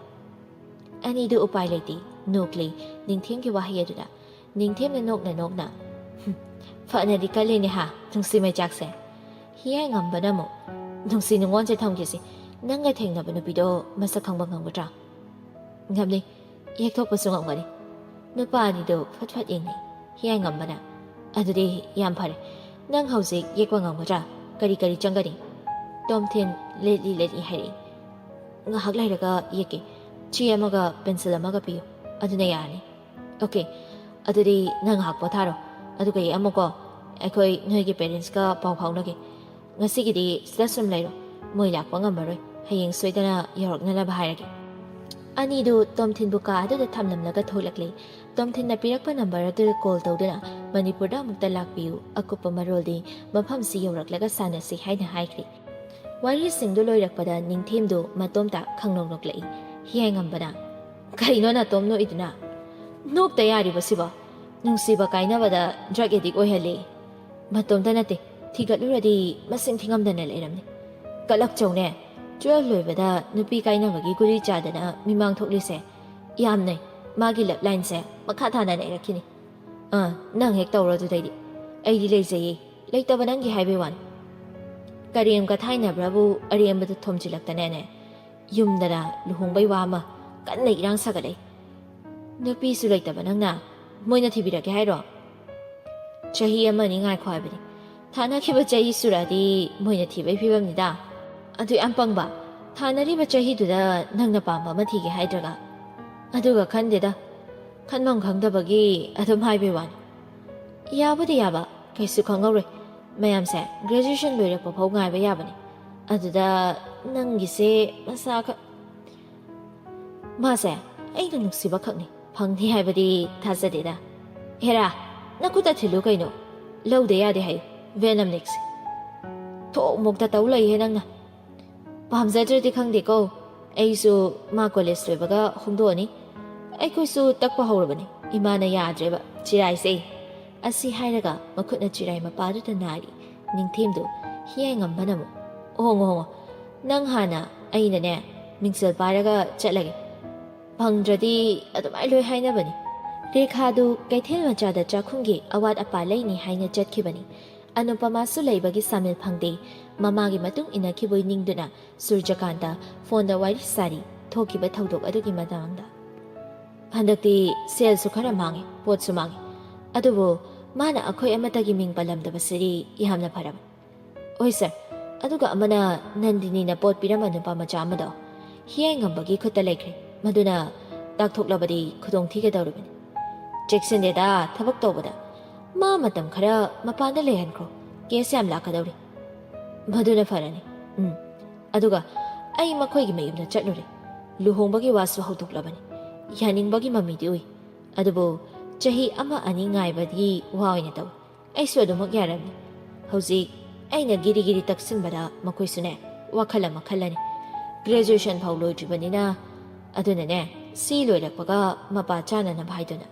ꯑꯅꯤꯗꯨ ꯎꯄꯥꯏ ꯂꯩꯇꯦ꯫ ꯅꯣꯛꯂꯤ ꯅꯤꯡꯊꯦꯝꯒꯤ ꯋꯥꯍꯩ ꯑꯗꯨꯗ꯫ ꯅꯤꯡꯊꯦꯝꯅ ꯅꯣꯛꯅ ꯅꯣꯛꯅ, "ꯍꯨꯝ, ꯐꯅꯗꯤ ꯀꯜꯂꯤꯅꯦ ꯍꯥ, ꯅꯨꯡꯁꯤ ꯃꯩꯆꯥꯛꯁꯦ?" ꯍꯤꯌꯥꯏ ꯉꯝꯕꯅ ꯑꯃꯨꯛ, "ꯅꯨꯡꯁꯤ ꯅꯨꯡꯉꯣꯟꯁꯦ ꯊꯝꯈꯤꯁꯤ꯫ ꯅꯪꯒ ꯊꯦꯡꯅꯕ ꯅꯨꯄꯤꯗꯣ ꯃꯁꯛ ꯈꯪꯕ ꯉꯝꯒꯗ꯭ꯔꯥ?" "ꯉꯝꯅꯤ, ꯌꯦꯛꯊꯣꯛꯄꯁꯨ ꯉꯝꯒꯅꯤ꯫" ꯅꯨꯄꯥ ꯑꯅꯤꯗꯨ ꯐꯠ ꯐꯠ ꯌꯦꯡꯅꯩ꯫ ꯍꯤꯌꯥꯏ ꯉꯝꯕꯅ, "ꯑꯗꯨꯗꯤ ꯌꯥꯝ ꯐꯔꯦ꯫ ꯅꯪ ꯍꯧꯖꯤꯛ ꯌꯦꯛꯄ ꯉꯝꯒꯗ꯭ꯔꯥ? ꯀꯔꯤ ꯀꯔꯤ ꯆꯪꯒꯅꯤ?" ꯇꯣꯝꯊꯤꯟ ꯂꯦꯠꯂꯤ ꯂꯦꯠꯂꯤ ꯍꯥꯏꯔꯛꯏ꯫ "ꯉꯥꯏꯍꯥꯛ ꯂꯩꯔꯒ ꯌꯦꯛꯀꯦ꯫ ꯆꯦ ꯑꯃꯒ ꯄꯦꯟꯁꯤꯜ ꯑꯃꯒ ꯄꯤꯌꯨ, ꯑꯗꯨꯅ ꯌꯥꯔꯅꯤ꯫" "ꯑꯣꯀꯦ, ꯑꯗꯨꯗꯤ ꯅꯪ ꯉꯥꯏꯍꯥꯛ ꯄꯣꯊꯥꯔꯣ, ꯑꯗꯨꯒ ꯌꯦꯛꯑꯝꯃꯨꯀꯣ꯫ ꯑꯩꯈꯣꯏ ꯅꯣꯏꯒꯤ ꯄꯦꯔꯦꯟꯁꯀ ꯄꯥꯎ ꯐꯥꯎꯅꯒꯦ꯫ ꯉꯁꯤꯒꯤꯗꯤ ꯁꯤꯗ ꯁꯨꯝ ꯂꯩꯔꯣ꯫ ꯃꯣꯏ ꯂꯥꯛꯄ ꯉꯝꯃꯔꯣꯏ꯫ ꯍꯌꯦꯡ ꯁꯣꯏꯗꯅ ꯌꯧꯔꯛꯅꯅꯕ ꯍꯥꯏꯔꯒꯦ꯫" ꯑꯅꯤꯗꯨ ꯇꯣꯝꯊꯤꯟꯕꯨ ꯀꯥ ꯑꯗꯨꯗ ꯊꯝꯂꯝꯂꯒ ꯊꯣꯛꯂꯛꯂꯦ꯫ ꯇꯣꯝꯊꯤꯟꯅ ꯄꯤꯔꯛꯄ ꯅꯝꯕꯔ ꯑꯗꯨꯗ ꯀꯣꯜ ꯇꯧꯗꯨꯅ "ꯃꯅꯤꯄꯨꯔꯗ ꯑꯃꯨꯛꯇ ꯂꯥꯛꯄꯤꯌꯨ, ꯑꯀꯨꯞꯄ ꯃꯔꯣꯜꯗꯤ ꯃꯐꯝꯁꯤ ꯌꯧꯔꯛꯂꯒ ꯁꯥꯟꯅꯁꯤ" ꯍꯥꯏꯅ ꯍꯥꯏꯈ꯭ꯔꯦ꯫ ꯋꯥꯔꯤꯁꯤꯡꯗꯨ ꯂꯣꯏꯔꯛꯄꯗ ꯅꯤꯡꯊꯦꯝꯗꯨ ꯃꯇꯣꯝꯇ ꯈꯪꯅꯣꯛ ꯅꯣꯛꯂꯛꯏ꯫ ꯍꯤꯌꯥꯏꯉꯝꯕꯅ, "ꯀꯔꯤꯅꯣ ꯅꯇꯣꯝ ꯅꯣꯛꯏꯗꯨꯅ? ꯅꯣꯛꯇ ꯌꯥꯔꯤꯕꯁꯤꯕꯣ? ꯅꯨꯡꯁꯤꯕ ꯀꯥꯏꯅꯕꯗ ꯗ꯭ꯔꯒ ꯑꯦꯗꯤꯛ ꯑꯣꯏꯍꯜꯂꯤ꯫ ꯃꯇꯣꯝꯇ ꯅꯠꯇꯦ, ꯊꯤꯒꯠꯂꯨꯔꯗꯤ ꯃꯁꯤꯡ ꯊꯤꯉꯝꯗꯅ ꯂꯩꯔꯝꯅꯤ꯫ ꯀꯂꯛꯆꯧꯅꯦ, ꯇꯨꯋꯦꯜꯐ ꯂꯣꯏꯕꯗ ꯅꯨꯄꯤ ꯀꯥꯏꯅꯕꯒꯤ ꯒꯨꯂꯤ ꯆꯥꯗꯅ ꯃꯤꯃꯥꯡ ꯊꯣꯛꯂꯤꯁꯦ꯫ ꯌꯥꯝꯅꯩ, ꯃꯥꯒꯤ ꯂꯞ ꯂꯥꯏꯟꯁꯦ ꯃꯈꯥ ꯇꯥꯅ ꯂꯩꯔꯛꯈꯤꯅꯤ꯫" ꯑꯥ, ꯅꯪ ꯍꯦꯛ ꯇꯧꯔꯣ ꯑꯗꯨꯗꯩꯗꯤ꯫ ꯑꯩꯗꯤ ꯂꯩꯖꯩꯌꯦ, ꯂꯩꯇꯕ ꯅꯪꯒꯤ ꯍꯥꯏꯕꯩ ꯋꯥꯅꯤ꯫ ꯀꯔꯦꯝ ꯀꯊꯥꯏꯅꯕ꯭ꯔꯕꯨ ꯑꯔꯦꯝꯕꯗ ꯊꯣꯝꯖꯤꯜꯂꯛꯇꯅꯅꯦ, ꯌꯨꯝꯗꯅ ꯂꯨꯍꯣꯡꯕꯩ ꯋꯥ ꯑꯃ ꯀꯟꯅ ꯏꯔꯥꯡ ꯁꯥꯒꯠꯂꯛꯏ꯫ ꯅꯨꯄꯤꯁꯨ ꯂꯩꯇꯕ ꯅꯪꯅ ꯃꯣꯏꯅ ꯊꯤꯕꯤꯔꯛꯀꯦ ꯍꯥꯏꯔꯣ? ꯆꯍꯤ ꯑꯃꯅꯤ ꯉꯥꯏꯈꯣ ꯍꯥꯏꯕꯅꯤ꯫ ꯊꯥꯅꯈꯤꯕ ꯆꯍꯤ ꯁꯨꯔꯛꯑꯗꯤ ꯃꯣꯏꯅ ꯊꯤꯕꯩ ꯐꯤꯕꯝꯅꯤꯗ꯫ ꯑꯗꯨ ꯌꯥꯝ ꯄꯪꯕ꯫ ꯊꯥꯅꯔꯤꯕ ꯆꯍꯤꯗꯨꯗ ꯅꯪꯅ ꯄꯥꯝꯕ ꯑꯃ ꯊꯤꯒꯦ ꯍꯥꯏꯗ꯭ꯔꯒ꯫ ꯑꯗꯨꯒ ꯈꯟꯗꯦꯗ, ꯈꯟꯐꯝ ꯈꯪꯗꯕꯒꯤ ꯑꯗꯨꯝ ꯍꯥꯏꯕꯩ ꯋꯥꯅꯤ꯫ ꯌꯥꯕꯨꯗꯤ ꯌꯥꯕ, ꯀꯩꯁꯨ ꯈꯪꯍꯧꯔꯣꯏ꯫ ꯃꯌꯥꯝꯁꯦ graduation ꯂꯣꯏꯔꯛꯄ ꯐꯥꯎ ꯉꯥꯏꯕ ꯌꯥꯕꯅꯤ꯫ ꯑꯗꯨꯗ ꯅꯪꯒꯤꯁꯦ ꯃꯁꯥ ꯈ-, ꯃꯥꯁꯦ ꯑꯩꯅ ꯅꯨꯡꯁꯤꯕ ꯈꯛꯅꯤ꯫ ꯐꯪꯅꯤ ꯍꯥꯏꯕꯗꯤ ꯊꯥꯖꯗꯦꯗ꯫ ꯍꯦꯔꯥ, ꯅꯈꯨꯠꯇ ꯊꯤꯜꯂꯨ ꯀꯩꯅꯣ꯫ ꯂꯧꯗ ꯌꯥꯗꯦ ꯍꯥꯏꯌꯨ꯫ Venomꯅꯤꯛꯁ꯫ ꯊꯣꯛ ꯃꯣꯛꯇ ꯇꯧ ꯂꯩꯍꯦ ꯅꯪꯅ꯫ ꯄꯥꯝꯖꯗ꯭ꯔꯗꯤ ꯈꯪꯗꯦꯀꯣ꯫ ꯑꯩꯁꯨ ꯃꯥ ꯀꯣꯂꯦꯖ ꯂꯣꯏꯕꯒ ꯍꯣꯡꯗꯣꯛꯑꯅꯤ꯫ ꯑꯩꯈꯣꯏꯁꯨ ꯇꯛꯄ ꯍꯧꯔꯕꯅꯤ꯫ ꯏꯃꯥꯅ ꯌꯥꯗ꯭ꯔꯦꯕ ꯆꯤꯔꯥꯏꯁꯦ꯫ ꯑꯁꯤ ꯍꯥꯏꯔꯒ ꯃꯈꯨꯠꯅ ꯆꯤꯔꯥꯏ ꯃꯄꯥꯗꯨꯗ ꯅꯥꯔꯤ ꯅꯤꯡꯊꯦꯝꯗꯨ ꯍꯤꯌꯥꯏꯉꯝꯕꯅ ꯑꯃꯨꯛ, "ꯍꯣꯡꯉꯣ, ꯍꯣꯡꯉꯣ꯫ ꯅꯪ ꯍꯥꯟꯅ, ꯑꯩꯅꯅꯦ ꯃꯤꯡꯁꯦꯜ ꯄꯥꯏꯔꯒ ꯆꯠꯂꯒꯦ꯫ ꯐꯪꯗ꯭ꯔꯗꯤ ꯑꯗꯨꯃꯥꯏ ꯂꯣꯏ ꯍꯥꯏꯅꯕꯅꯤ"꯫ ꯔꯦꯈꯥꯗꯨ ꯀꯩꯊꯦꯜ ꯃꯆꯥꯗ ꯆꯥꯛꯈꯨꯝꯒꯤ ꯑꯋꯥꯠ ꯑꯄꯥ ꯂꯩꯅꯤ ꯍꯥꯏꯅ ꯆꯠꯈꯤꯕꯅꯤ꯫ ꯑꯅꯨꯄꯃꯥꯁꯨ ꯂꯩꯕꯒꯤ ꯁꯥꯃꯤꯜ ꯐꯪꯗꯦ꯫ ꯃꯃꯥꯒꯤ ꯃꯇꯨꯡ ꯏꯟꯅꯈꯤꯕꯣꯏ ꯅꯤꯡꯗꯨꯅ ꯁꯨꯔꯖꯀꯥꯟꯇ ꯐꯣꯟꯗ ꯋꯥꯔꯤ ꯁꯥꯔꯤ ꯊꯣꯛꯈꯤꯕ ꯊꯧꯗꯣꯛ ꯑꯗꯨꯒꯤ ꯃꯇꯥꯡꯗ꯫ "ꯍꯟꯗꯛꯇꯤ ꯁꯦꯜꯁꯨ ꯈꯔ ꯃꯥꯡꯉꯦ, ꯄꯣꯠꯁꯨ ꯃꯥꯡꯉꯦ꯫ ꯑꯗꯨꯕꯨ ꯃꯥꯅ ꯑꯩꯈꯣꯏ ꯑꯃꯠꯇꯒꯤ ꯃꯤꯡ ꯄꯜꯂꯝꯗꯕꯁꯤꯗꯤ ꯌꯥꯝꯅ ꯐꯔꯕꯅꯤ꯫ ꯑꯣꯏ ꯁꯥꯔ, ꯑꯗꯨꯒ ꯑꯃꯅ ꯅꯟꯗꯤꯅꯤꯅ ꯄꯣꯠ ꯄꯤꯔꯝꯕ ꯅꯨꯄꯥ ꯃꯆꯥ ꯑꯃꯗꯣ ꯍꯤꯌꯥꯏꯉꯝꯕꯒꯤ ꯈꯨꯠꯇ ꯂꯩꯈ꯭ꯔꯦ꯫ ꯃꯗꯨꯅ ꯇꯥꯛꯊꯣꯛꯂꯕꯗꯤ ꯈꯨꯗꯣꯡ ꯊꯤꯒꯗꯧꯔꯤꯕꯅꯤ꯫ ꯆꯦꯛꯁꯤꯟꯗꯦꯗ, ꯊꯕꯛ ꯇꯧꯕꯗ꯫ ꯃꯥ ꯃꯇꯝ ꯈꯔ ꯃꯄꯥꯟꯗ ꯂꯩꯍꯟꯈ꯭ꯔꯣ꯫ ꯀꯦꯁ ꯌꯥꯝ ꯂꯥꯛꯀꯗꯧꯔꯤ"꯫ "ꯃꯗꯨꯅ ꯐꯔꯅꯤ꯫ ꯎꯝ꯫ ꯑꯗꯨꯒ ꯑꯩ ꯃꯈꯣꯏꯒꯤ ꯃꯌꯨꯝꯗ ꯆꯠꯂꯨꯔꯦ꯫ ꯂꯨꯍꯣꯡꯕꯒꯤ ꯋꯥꯁꯨ ꯍꯧꯗꯣꯛꯂꯕꯅꯤ꯫ ꯌꯥꯅꯤꯡꯕꯒꯤ ꯃꯃꯤꯗꯤ ꯎꯏ꯫ ꯑꯗꯨꯕꯨ ꯆꯍꯤ ꯑꯃ ꯑꯅꯤ ꯉꯥꯏꯕꯗꯤ ꯋꯥ ꯑꯣꯏꯅ ꯇꯧꯏ꯫ ꯑꯩꯁꯨ ꯑꯗꯨꯃꯛ ꯌꯥꯔꯝꯃꯤ꯫ ꯍꯧꯖꯤꯛ ꯑꯩꯅ ꯒꯤꯔꯤ ꯒꯤꯔꯤ ꯇꯛꯁꯤꯟꯕꯗ ꯃꯈꯣꯏꯁꯨꯅꯦ, ꯋꯥꯈꯜ ꯑꯃ ꯈꯜꯂꯅꯤ꯫ Graduation ꯐꯥꯎ ꯂꯣꯏꯗ꯭ꯔꯤꯕꯅꯤꯅ꯫ ꯑꯗꯨꯅꯅꯦ, ꯁꯤ ꯂꯣꯏꯔꯛꯄꯒ ꯃꯄꯥ ꯆꯥꯅꯅꯕ ꯍꯥꯏꯗꯨꯅ"꯫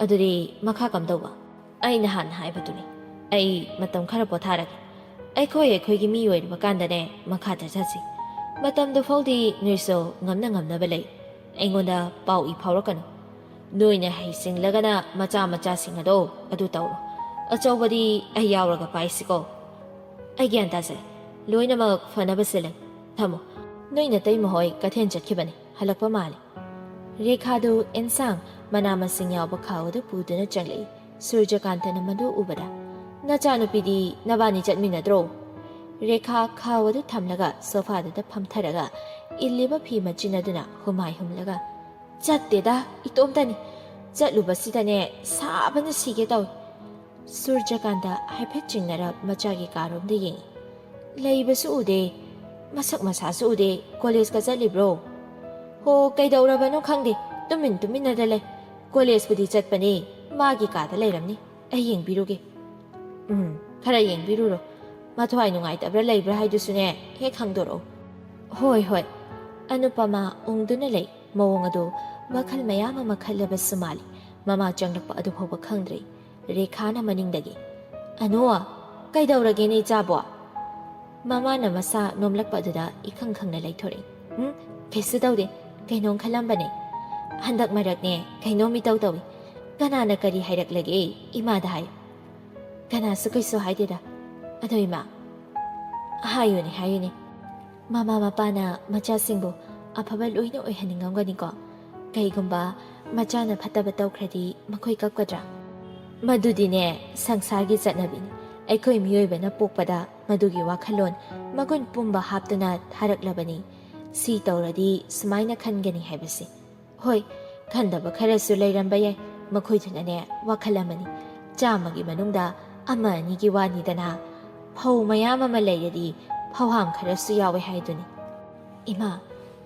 "ꯑꯗꯨꯗꯤ ꯃꯈꯥ ꯀꯝꯗꯧꯕ?" "ꯑꯩꯅ ꯍꯥꯟꯅ ꯍꯥꯏꯕꯗꯨꯅꯤ꯫ ꯑꯩ ꯃꯇꯝ ꯈꯔ ꯄꯣꯊꯥꯔꯒꯦ꯫ ꯑꯩꯈꯣꯏ ꯑꯩꯈꯣꯏꯒꯤ ꯃꯤ ꯑꯣꯏꯔꯕ ꯀꯥꯟꯗꯅꯦ ꯃꯈꯥ ꯆꯠꯊꯁꯤ꯫ ꯃꯇꯝꯗꯨ ꯐꯥꯎꯗꯤ ꯅꯣꯏꯁꯨ ꯉꯝꯅ ꯉꯝꯅꯕ ꯂꯩ꯫ ꯑꯩꯉꯣꯟꯗ ꯄꯥꯎ ꯏ ꯐꯥꯎꯔꯛꯀꯅꯨ"꯫ ꯅꯣꯏꯅ ꯍꯩꯁꯤꯡꯂꯒꯅ ꯃꯆꯥ ꯃꯆꯥꯁꯤꯡ ꯑꯗꯣ ꯑꯗꯨ ꯇꯧꯔꯣ꯫ ꯑꯆꯧꯕꯗꯤ ꯑꯩ ꯌꯥꯎꯔꯒ ꯄꯥꯏꯁꯤꯀꯣ꯫ ꯑꯩ ꯒ꯭ꯌꯥꯟ ꯇꯥꯖꯔꯦ꯫ ꯂꯣꯏꯅꯃꯛ ꯐꯅꯕ ꯁꯤꯜꯂꯦ꯫ ꯊꯝꯃꯣ꯫ ꯅꯣꯏ ꯅꯇꯩꯃ ꯍꯣꯏ ꯀꯩꯊꯦꯜ ꯆꯠꯈꯤꯕꯅꯤ, ꯍꯜꯂꯛꯄ ꯃꯥꯜꯂꯤ꯫ ꯔꯦꯈꯥꯗꯨ ꯑꯦꯟꯁꯥꯡ ꯃꯅꯥ ꯃꯁꯤꯡ ꯌꯥꯎꯕ ꯈꯥꯎ ꯑꯗꯨ ꯄꯨꯗꯨꯅ ꯆꯪꯂꯛꯏ꯫ ꯁꯨꯔꯖꯀꯥꯟꯇꯅ ꯃꯗꯨ ꯎꯕꯗ, "ꯅꯆꯥꯅꯨꯄꯤꯗꯤ ꯅꯕꯥꯅꯤ ꯆꯠꯃꯤꯟꯅꯗ꯭ꯔꯣ?" ꯔꯦꯈꯥ ꯈꯥꯎ ꯑꯗꯨ ꯊꯝꯂꯒ ꯁꯣꯐꯥꯗꯨꯗ ꯐꯝꯊꯔꯒ ꯏꯜꯂꯤꯕ ꯐꯤ ꯃꯆꯤꯟ ꯑꯗꯨꯅ ꯍꯨꯃꯥꯏ ꯍꯨꯝꯂꯒ, "ꯆꯠꯇꯦꯗ, ꯏꯇꯣꯝꯇꯅꯤ꯫ ꯆꯠꯂꯨꯕꯁꯤꯗꯅꯦ ꯁꯥꯕꯅ ꯁꯤꯒꯦ ꯇꯧꯏ꯫" ꯁꯨꯔꯖꯀꯥꯟꯇ ꯍꯥꯏꯐꯦꯠ ꯆꯤꯡꯅꯔꯞ ꯃꯆꯥꯒꯤ ꯀꯥꯔꯣꯝꯗ ꯌꯦꯡꯏ꯫ "ꯂꯩꯕꯁꯨ ꯎꯗꯦ, ꯃꯁꯛ ꯃꯁꯥꯁꯨ ꯎꯗꯦ꯫ ꯀꯣꯂꯦꯖꯀ ꯆꯠꯂꯤꯕ꯭ꯔꯣ?" "ꯍꯣ, ꯀꯩꯗꯧꯔꯕꯅꯣ ꯈꯪꯗꯦ, ꯇꯨꯃꯤꯟ ꯇꯨꯃꯤꯟꯅꯗ ꯂꯩ꯫ ꯀꯣꯂꯦꯖꯄꯨꯗꯤ ꯆꯠꯄꯅꯤ, ꯃꯥꯒꯤ ꯀꯥꯗ ꯂꯩꯔꯝꯅꯤ꯫ ꯑꯩ ꯌꯦꯡꯕꯤꯔꯨꯒꯦ꯫" "ꯎꯝ, ꯈꯔ ꯌꯦꯡꯕꯤꯔꯨꯔꯣ꯫ ꯃꯊ꯭ꯋꯥꯏ ꯅꯨꯡꯉꯥꯏꯇꯕ꯭ꯔꯥ ꯂꯩꯕ꯭ꯔꯥ ꯍꯥꯏꯗꯨꯁꯨꯅꯦ, ꯍꯦꯛ ꯈꯪꯗꯣꯔꯛꯎ꯫" "ꯍꯣꯏ, ꯍꯣꯏ꯫" ꯑꯅꯨꯄꯃꯥ ꯎꯪꯗꯨꯅ ꯂꯩ꯫ ꯃꯑꯣꯡ ꯑꯗꯨ ꯋꯥꯈꯜ ꯃꯌꯥꯝ ꯑꯃ ꯈꯜꯂꯕꯁꯨ ꯃꯥꯜꯂꯤ꯫ ꯃꯃꯥ ꯆꯪꯂꯛꯄ ꯑꯗꯨ ꯐꯥꯎꯕ ꯈꯪꯗ꯭ꯔꯦ꯫ ꯔꯦꯈꯥꯅ ꯃꯅꯤꯡꯗꯒꯤ, "ꯑꯅꯨ, ꯀꯩꯗꯧꯔꯒꯦꯅꯦ ꯏꯆꯥꯕꯣ?" ꯃꯃꯥꯅ ꯃꯁꯥ ꯅꯣꯝꯂꯛꯄ ꯑꯗꯨꯗ ꯏꯈꯪ ꯈꯪꯅ ꯂꯩꯊꯣꯔꯛꯏ꯫ "ꯎꯝ, ꯀꯩꯁꯨ ꯇꯧꯗꯦ꯫ ꯀꯩꯅꯣꯝ ꯈꯜꯂꯝꯕꯅꯦ꯫ ꯍꯟꯗꯛ ꯃꯔꯛꯅꯦ ꯀꯩꯅꯣꯝ ꯏꯇꯧ ꯇꯧꯏ꯫ ꯀꯅꯥꯅ ꯀꯔꯤ ꯍꯥꯏꯔꯛꯂꯒꯦ ꯏꯃꯥꯗ ꯍꯥꯏꯌꯨ꯫" "ꯀꯅꯥꯁꯨ ꯀꯩꯁꯨ ꯍꯥꯏꯗꯦꯗ꯫ ꯑꯗꯣ ꯏꯃꯥ, ꯍꯥꯏꯌꯨꯅꯦ, ꯍꯥꯏꯌꯨꯅꯦ꯫ ꯃꯃꯥ ꯃꯄꯥꯅ ꯃꯆꯥꯁꯤꯡꯕꯨ ꯑꯐꯕ ꯂꯣꯏꯅ ꯑꯣꯏꯍꯟꯅꯤꯡꯉꯝꯒꯅꯤꯀꯣ꯫ ꯀꯩꯒꯨꯝꯕ ꯃꯆꯥꯅ ꯐꯠꯇꯕ ꯇꯧꯈ꯭ꯔꯗꯤ ꯃꯈꯣꯏ ꯀꯞꯀꯗ꯭ꯔꯥ?" "ꯃꯗꯨꯗꯤꯅꯦ, ꯁꯪꯁꯥꯔꯒꯤ ꯆꯠꯅꯕꯤꯅꯤ꯫ ꯑꯩꯈꯣꯏ ꯃꯤꯑꯣꯏꯕꯅ ꯄꯣꯛꯄꯗ ꯃꯗꯨꯒꯤ ꯋꯥꯈꯜꯂꯣꯟ ꯃꯒꯨꯟ ꯄꯨꯝꯕ ꯍꯥꯞꯇꯨꯅ ꯊꯥꯔꯛꯂꯕꯅꯤ꯫ ꯁꯤ ꯇꯧꯔꯗꯤ ꯁꯨꯃꯥꯏꯅ ꯈꯟꯒꯅꯤ ꯍꯥꯏꯕꯁꯦ꯫ ꯍꯣꯏ, ꯈꯟꯗꯕ ꯈꯔꯁꯨ ꯂꯩꯔꯝꯕ ꯌꯥꯏ꯫ ꯃꯈꯣꯏꯗꯨꯅꯅꯦ, ꯋꯥꯈꯜ ꯑꯃꯅꯤ꯫ ꯆꯥꯝꯃꯒꯤ ꯃꯅꯨꯡꯗ ꯑꯃ ꯑꯅꯤꯒꯤ ꯋꯥꯅꯤꯗꯅ꯫ ꯐꯧ ꯃꯌꯥꯝ ꯑꯃ ꯂꯩꯔꯗꯤ ꯐꯧꯍꯥꯝ ꯈꯔꯁꯨ ꯌꯥꯎꯋꯦ ꯍꯥꯏꯗꯨꯅꯤ꯫" "ꯏꯃꯥ,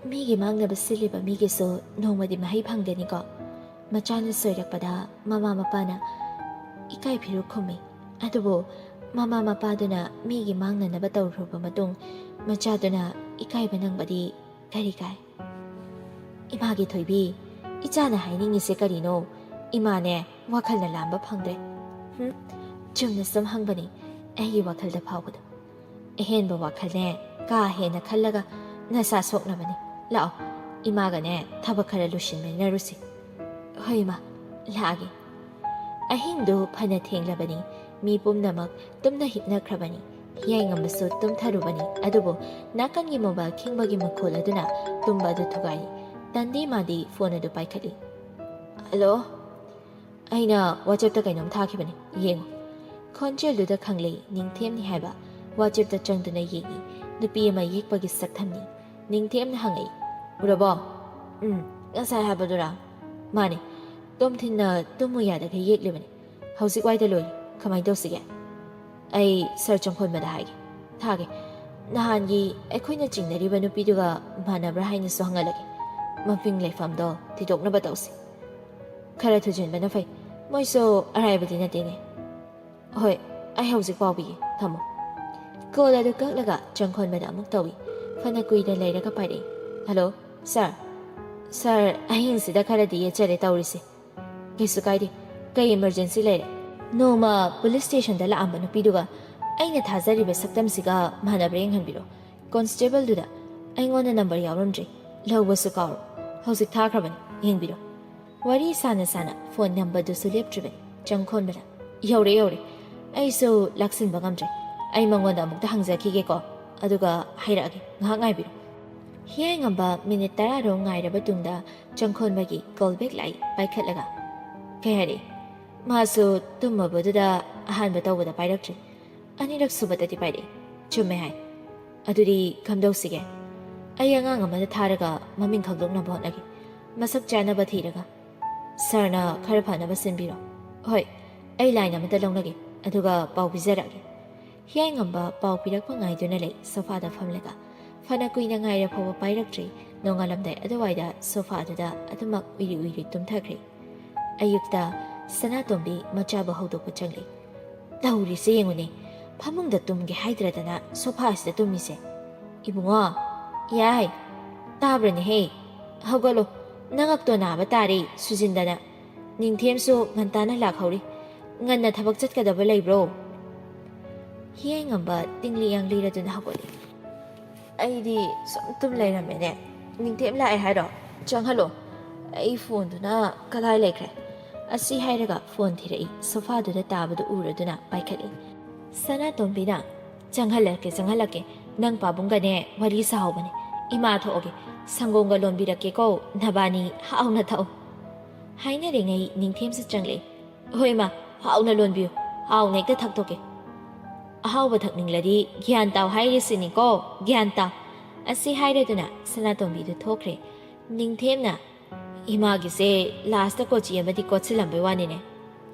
ꯃꯤꯒꯤ ꯃꯥꯡꯅꯕ ꯁꯤꯜꯂꯤꯕ ꯃꯤꯒꯤꯁꯨ ꯅꯣꯡꯃꯗꯤ ꯃꯍꯩ ꯐꯪꯒꯅꯤꯀꯣ꯫" ꯃꯆꯥꯅ ꯁꯣꯏꯔꯛꯄꯗ ꯃꯃꯥ ꯃꯄꯥꯅ ꯏꯀꯥꯏ ꯐꯤꯔꯨꯛ ꯈꯨꯝꯃꯤ꯫ ꯑꯗꯨꯕꯨ ꯃꯃꯥ ꯃꯄꯥꯗꯨꯅ ꯃꯤꯒꯤ ꯃꯥꯡꯅꯅꯕ ꯇꯧꯔꯨꯔꯕ ꯃꯇꯨꯡ, ꯃꯆꯥꯗꯨꯅ ꯏꯀꯥꯏꯕ ꯅꯪꯕꯗꯤ ꯀꯔꯤ ꯀꯥꯏ? "ꯏꯃꯥꯒꯤ ꯊꯣꯏꯕꯤ, ꯏꯆꯥꯅ ꯍꯥꯏꯅꯤꯡꯉꯤꯁꯦ ꯀꯔꯤꯅꯣ? ꯏꯃꯥꯅꯦ, ꯋꯥꯈꯜꯅ ꯂꯥꯝꯕ ꯐꯪꯗ꯭ꯔꯦ꯫" "ꯍꯨꯝ, ꯆꯨꯝꯅ ꯁꯨꯝ ꯍꯪꯕꯅꯤ, ꯑꯩꯒꯤ ꯋꯥꯈꯜꯗ ꯐꯥꯎꯕꯗꯣ꯫" "ꯑꯍꯦꯟꯕ ꯋꯥꯈꯜꯅꯦ ꯀꯥ ꯍꯦꯟꯅ ꯈꯜꯂꯒ ꯅꯁꯥ ꯁꯣꯛꯅꯕꯅꯤ꯫ ꯂꯥꯛꯑꯣ, ꯏꯃꯥꯒꯅꯦ ꯊꯕꯛ ꯈꯔ ꯂꯣꯏꯁꯤꯟꯃꯤꯟꯅꯔꯨꯁꯤ꯫" "ꯍꯣꯏ ꯏꯃꯥ, ꯂꯥꯛꯑꯒꯦ꯫" ꯑꯍꯤꯡꯗꯨ ꯐꯅ ꯊꯦꯡꯂꯕꯅꯤ꯫ ꯃꯤ ꯄꯨꯝꯅꯃꯛ ꯇꯨꯝꯅ ꯍꯤꯞꯅꯈ꯭ꯔꯕꯅꯤ꯫ ꯍꯤꯌꯥꯏꯉꯝꯕꯁꯨ ꯇꯨꯝꯊꯔꯨꯕꯅꯤ꯫ ꯑꯗꯨꯕꯨ ꯅꯥꯀꯟꯒꯤ ꯃꯣꯕꯥꯏꯜ ꯈꯤꯡꯕꯒꯤ ꯃꯈꯣꯜ ꯑꯗꯨꯅ ꯇꯨꯝꯕ ꯑꯗꯨ ꯊꯨꯒꯥꯏꯔꯤ꯫ ꯇꯟꯗꯦ ꯃꯥꯗꯤ ꯐꯣꯟ ꯑꯗꯨ ꯄꯥꯏꯈꯠꯂꯤ꯫ "ꯍꯜꯂꯣ? ꯑꯩꯅ WhatsApp-ꯇ ꯀꯩꯅꯣꯝ ꯊꯥꯈꯤꯕꯅꯤ, ꯌꯦꯡꯉꯨ꯫" ꯈꯣꯟꯖꯦꯜꯗꯨꯗ ꯈꯪꯂꯦ ꯅꯤꯡꯊꯦꯝꯅꯤ ꯍꯥꯏꯕ꯫ WhatsApp-ꯇ ꯆꯪꯗꯨꯅ ꯌꯦꯡꯉꯤ꯫ ꯅꯨꯄꯤ ꯑꯃ ꯌꯦꯛꯄꯒꯤ ꯁꯛꯇꯝꯅꯤ꯫ ꯅꯤꯡꯊꯦꯝꯅ ꯍꯪꯉꯛꯏ, "ꯎꯔꯕꯣ?" "ꯎꯝ, ꯉꯁꯥꯏ ꯍꯥꯏꯕꯗꯨꯔꯥ?" "ꯃꯥꯅꯦ, ꯇꯨꯝ ꯊꯤꯟꯅ ꯇꯨꯝꯃꯨ ꯌꯥꯗꯈꯩ ꯌꯦꯛꯂꯤꯕꯅꯤ꯫ ꯍꯧꯖꯤꯛ ꯋꯥꯏꯗ ꯂꯣꯏꯔꯦ꯫ ꯀꯃꯥꯏꯅ ꯇꯧꯁꯤꯒꯦ?" "ꯑꯩ ꯁꯥꯔ ꯆꯪꯈꯣꯟꯕꯗ ꯍꯥꯏꯒꯦ, ꯊꯥꯒꯦ꯫ ꯅꯍꯥꯟꯒꯤ ꯑꯩꯈꯣꯏꯅ ꯆꯤꯡꯅꯔꯤꯕ ꯅꯨꯄꯤꯗꯨꯒ ꯃꯥꯟꯅꯕ꯭ꯔꯥ ꯍꯥꯏꯅꯁꯨ ꯍꯪꯍꯜꯂꯒꯦ꯫ ꯃꯐꯤꯡ ꯂꯩꯐꯝꯗꯣ ꯊꯤꯗꯣꯛꯅꯕ ꯇꯧꯁꯤ꯫ ꯈꯔ ꯊꯨꯖꯤꯟꯕꯅ ꯐꯩ꯫ ꯃꯣꯏꯁꯨ ꯑꯔꯥꯏꯕꯗꯤ ꯅꯠꯇꯦꯅꯦ꯫ ꯍꯣꯏ, ꯑꯩ ꯍꯧꯖꯤꯛ ꯄꯥꯎ ꯄꯤꯒꯦ, ꯊꯝꯃꯣ꯫" ꯀꯣꯜ ꯑꯗꯨ ꯀꯛꯂꯒ ꯆꯪꯈꯣꯟꯕꯗ ꯑꯃꯨꯛ ꯇꯧꯏ꯫ ꯐꯅ ꯀꯨꯏꯅ ꯂꯩꯔꯒ ꯄꯥꯏꯔꯛꯏ꯫ "ꯍꯜꯂꯣ, ꯁꯥꯔ꯫ ꯁꯥꯔ, ꯑꯍꯤꯡꯁꯤꯗ ꯈꯔꯗꯤ ꯌꯦꯠꯆꯔꯦ ꯇꯧꯔꯤꯁꯦ꯫" "ꯀꯩꯁꯨ ꯀꯥꯏꯗꯦ꯫ ꯀꯩ ꯏꯃꯔꯖꯦꯟꯁꯤ ꯂꯩꯔꯦ?" "ꯅꯣꯡꯃ ꯄꯨꯂꯤꯁ ꯁ꯭ꯇꯦꯁꯟꯗ ꯂꯥꯛꯑꯝꯕ ꯅꯨꯄꯤꯗꯨꯒ ꯑꯩꯅ ꯊꯥꯖꯔꯤꯕ ꯁꯛꯇꯝꯁꯤꯒ ꯃꯥꯟꯅꯕ꯭ꯔꯥ ꯌꯦꯡꯍꯟꯕꯤꯔꯣ꯫ ꯀꯣꯟꯁꯇꯦꯕꯜꯗꯨꯗ ꯑꯩꯉꯣꯟꯗ ꯅꯝꯕꯔ ꯌꯥꯎꯔꯝꯗ꯭ꯔꯦ, ꯂꯧꯕꯁꯨ ꯀꯥꯎꯔꯣ꯫ ꯍꯧꯖꯤꯛ ꯊꯥꯈ꯭ꯔꯕꯅꯤ, ꯌꯦꯡꯕꯤꯔꯣ꯫" ꯋꯥꯔꯤ ꯁꯥꯅ ꯁꯥꯅ ꯐꯣꯟ ꯅꯝꯕꯔꯗꯨꯁꯨ ꯂꯦꯞꯇ꯭ꯔꯤꯕꯅꯤ꯫ ꯆꯪꯈꯣꯟꯕꯅ, "ꯌꯧꯔꯦ, ꯌꯧꯔꯦ꯫ ꯑꯩꯁꯨ ꯂꯥꯛꯁꯤꯟꯕ ꯉꯝꯗ꯭ꯔꯦ꯫ ꯑꯩ ꯃꯉꯣꯟꯗ ꯑꯃꯨꯛꯇ ꯍꯪꯖꯈꯤꯒꯦꯀꯣ, ꯑꯗꯨꯒ ꯍꯥꯏꯔꯛꯑꯒꯦ꯫ ꯉꯥꯏꯍꯥꯛ ꯉꯥꯏꯕꯤꯔꯣ꯫" ꯍꯤꯌꯥꯏꯉꯝꯕ ꯃꯤꯅꯤꯠ ꯇꯔꯥꯔꯣꯝ ꯉꯥꯏꯔꯕ ꯇꯨꯡꯗ ꯆꯪꯈꯣꯟꯕꯒꯤ ꯀꯣꯜ ꯕꯦꯛ ꯂꯥꯛꯏ ꯄꯥꯏꯈꯠꯂꯒ꯫ "ꯀꯩ ꯍꯥꯏꯔꯛꯏ?" "ꯃꯥꯁꯨ ꯇꯨꯝꯃꯕꯗꯨꯗ ꯑꯍꯥꯟꯕ ꯇꯧꯕꯗ ꯄꯥꯏꯔꯛꯇ꯭ꯔꯤ꯫ ꯑꯅꯤꯔꯛ ꯁꯨꯕꯗꯗꯤ ꯄꯥꯏꯔꯛꯏ꯫ ꯆꯨꯝꯃꯦ ꯍꯥꯏ꯫ ꯑꯗꯨꯗꯤ ꯀꯝꯗꯧꯁꯤꯒꯦ?" "ꯑꯩ ꯑꯉꯥꯡ ꯑꯃꯗ ꯊꯥꯔꯒ ꯃꯃꯤꯡ ꯈꯪꯗꯣꯛꯅꯕ ꯍꯣꯠꯅꯒꯦ꯫ ꯃꯁꯛ ꯆꯥꯅꯕ ꯊꯤꯔꯒ꯫ ꯁꯥꯔꯅ ꯈꯔ ꯐꯅꯕ ꯁꯤꯟꯕꯤꯔꯣ꯫" "ꯍꯣꯏ, ꯑꯩ ꯂꯥꯏꯟ ꯑꯃꯗ ꯂꯧꯅꯒꯦ, ꯑꯗꯨꯒ ꯄꯥꯎ ꯄꯤꯖꯔꯛꯑꯒꯦ꯫" ꯍꯤꯌꯥꯏꯉꯝꯕ ꯄꯥꯎ ꯄꯤꯔꯛꯄ ꯉꯥꯏꯗꯨꯅ ꯂꯩ ꯁꯣꯐꯥꯗ ꯐꯝꯂꯒ꯫ ꯐꯅ ꯀꯨꯏꯅ ꯉꯥꯏꯔ ꯐꯥꯎꯕ ꯄꯥꯏꯔꯛꯇ꯭ꯔꯤ꯫ ꯅꯣꯡꯉꯥꯜꯂꯝꯗꯥꯏ ꯑꯗꯨꯋꯥꯏꯗ ꯁꯣꯐꯥꯗꯨꯗ ꯑꯗꯨꯃꯛ ꯎꯏꯔꯤ ꯎꯏꯔꯤ ꯇꯨꯝꯊꯈ꯭ꯔꯦ꯫ ꯑꯌꯨꯛꯇ ꯁꯅꯥꯇꯣꯝꯕꯤ ꯃꯆꯥꯕꯨ ꯍꯧꯗꯣꯛꯄ ꯆꯪꯂꯛꯏ꯫ "ꯇꯧꯔꯤꯁꯦ ꯌꯦꯡꯉꯨꯅꯦ, ꯐꯃꯨꯡꯗ ꯇꯨꯝꯒꯦ ꯍꯥꯏꯗ꯭ꯔꯗꯅ ꯁꯣꯐꯥꯁꯤꯗ ꯇꯨꯝꯃꯤꯁꯦ꯫" "ꯏꯕꯨꯡꯉꯣ꯫" "ꯌꯥꯏ꯫" "ꯇꯥꯕ꯭ꯔꯅꯦꯍꯦ? ꯍꯧꯒꯠꯂꯣ, ꯅꯉꯛꯇꯣ ꯅꯥꯕ ꯇꯥꯔꯦ ꯁꯨꯖꯤꯟꯗꯅ꯫ ꯅꯤꯡꯊꯦꯝꯁꯨ ꯉꯟꯇꯥꯅ ꯂꯥꯛꯍꯧꯔꯤ꯫ ꯉꯟꯅ ꯊꯕꯛ ꯆꯠꯀꯗꯕ ꯂꯩꯕ꯭ꯔꯣ?" ꯍꯤꯌꯥꯏꯉꯝꯕ ꯇꯤꯡꯂꯤ ꯌꯥꯡꯂꯤꯔꯗꯨꯅ ꯍꯧꯒꯠꯂꯤ꯫ "ꯑꯩꯗꯤ ꯁꯨꯝ ꯇꯨꯝ ꯂꯩꯔꯝꯃꯦꯅꯦ꯫ ꯅꯤꯡꯊꯦꯝ ꯂꯥꯛꯑꯦ ꯍꯥꯏꯔꯣ? ꯆꯪꯍꯜꯂꯣ꯫ "ꯑꯩ ꯐꯣꯟꯗꯨꯅ ꯀꯗꯥꯏ ꯂꯩꯈ꯭ꯔꯦ?" ꯑꯁꯤ ꯍꯥꯏꯔꯒ ꯐꯣꯟ ꯊꯤꯔꯛꯏ꯫ ꯁꯣꯐꯥꯗꯨꯗ ꯇꯥꯕꯗꯨ ꯎꯔꯗꯨꯅ ꯄꯥꯏꯈꯠꯂꯤ꯫ ꯁꯅꯥꯇꯣꯝꯕꯤꯅ, "ꯆꯪꯍꯜꯂꯛꯀꯦ, ꯆꯪꯍꯜꯂꯛꯀꯦ, ꯅꯪ ꯄꯥꯕꯨꯡꯒꯅꯦ ꯋꯥꯔꯤ ꯁꯥꯍꯧꯕꯅꯦ꯫ ꯏꯃꯥ ꯊꯣꯛꯑꯒꯦ, ꯁꯪꯒꯣꯝꯒ ꯂꯣꯟꯕꯤꯔꯛꯀꯦꯀꯣ, ꯅꯕꯥꯅꯤ ꯍꯥꯎꯅ ꯊꯛꯎ"꯫ ꯍꯥꯏꯅꯔꯤꯉꯩ ꯅꯤꯡꯊꯦꯝꯁꯨ ꯆꯪꯂꯛꯏ꯫ "ꯍꯣꯏ ꯏꯃꯥ, ꯍꯥꯎꯅ ꯂꯣꯟꯕꯤꯌꯨ, ꯍꯥꯎꯅ ꯍꯦꯛꯇ ꯊꯛꯇꯣꯛꯀꯦ꯫ ꯑꯍꯥꯎꯕ ꯊꯛꯅꯤꯡꯂꯗꯤ ꯒ꯭ꯌꯥꯟ ꯇꯥꯎ ꯍꯥꯏꯔꯤꯁꯤꯅꯤꯀꯣ, ꯒ꯭ꯌꯥꯟ ꯇꯥꯎ"꯫ ꯑꯁꯤ ꯍꯥꯏꯔꯗꯨꯅ ꯁꯅꯥꯇꯣꯝꯕꯤꯗꯨ ꯊꯣꯛꯈ꯭ꯔꯦ꯫ ꯅꯤꯡꯊꯦꯝꯅ, "ꯏꯃꯥꯒꯤꯁꯦ ꯂꯥꯁꯇ ꯀꯣꯆꯤ ꯑꯃꯗꯤ ꯀꯣꯠꯁꯤꯜꯂꯝꯕꯩ ꯋꯥꯅꯤꯅꯦ"꯫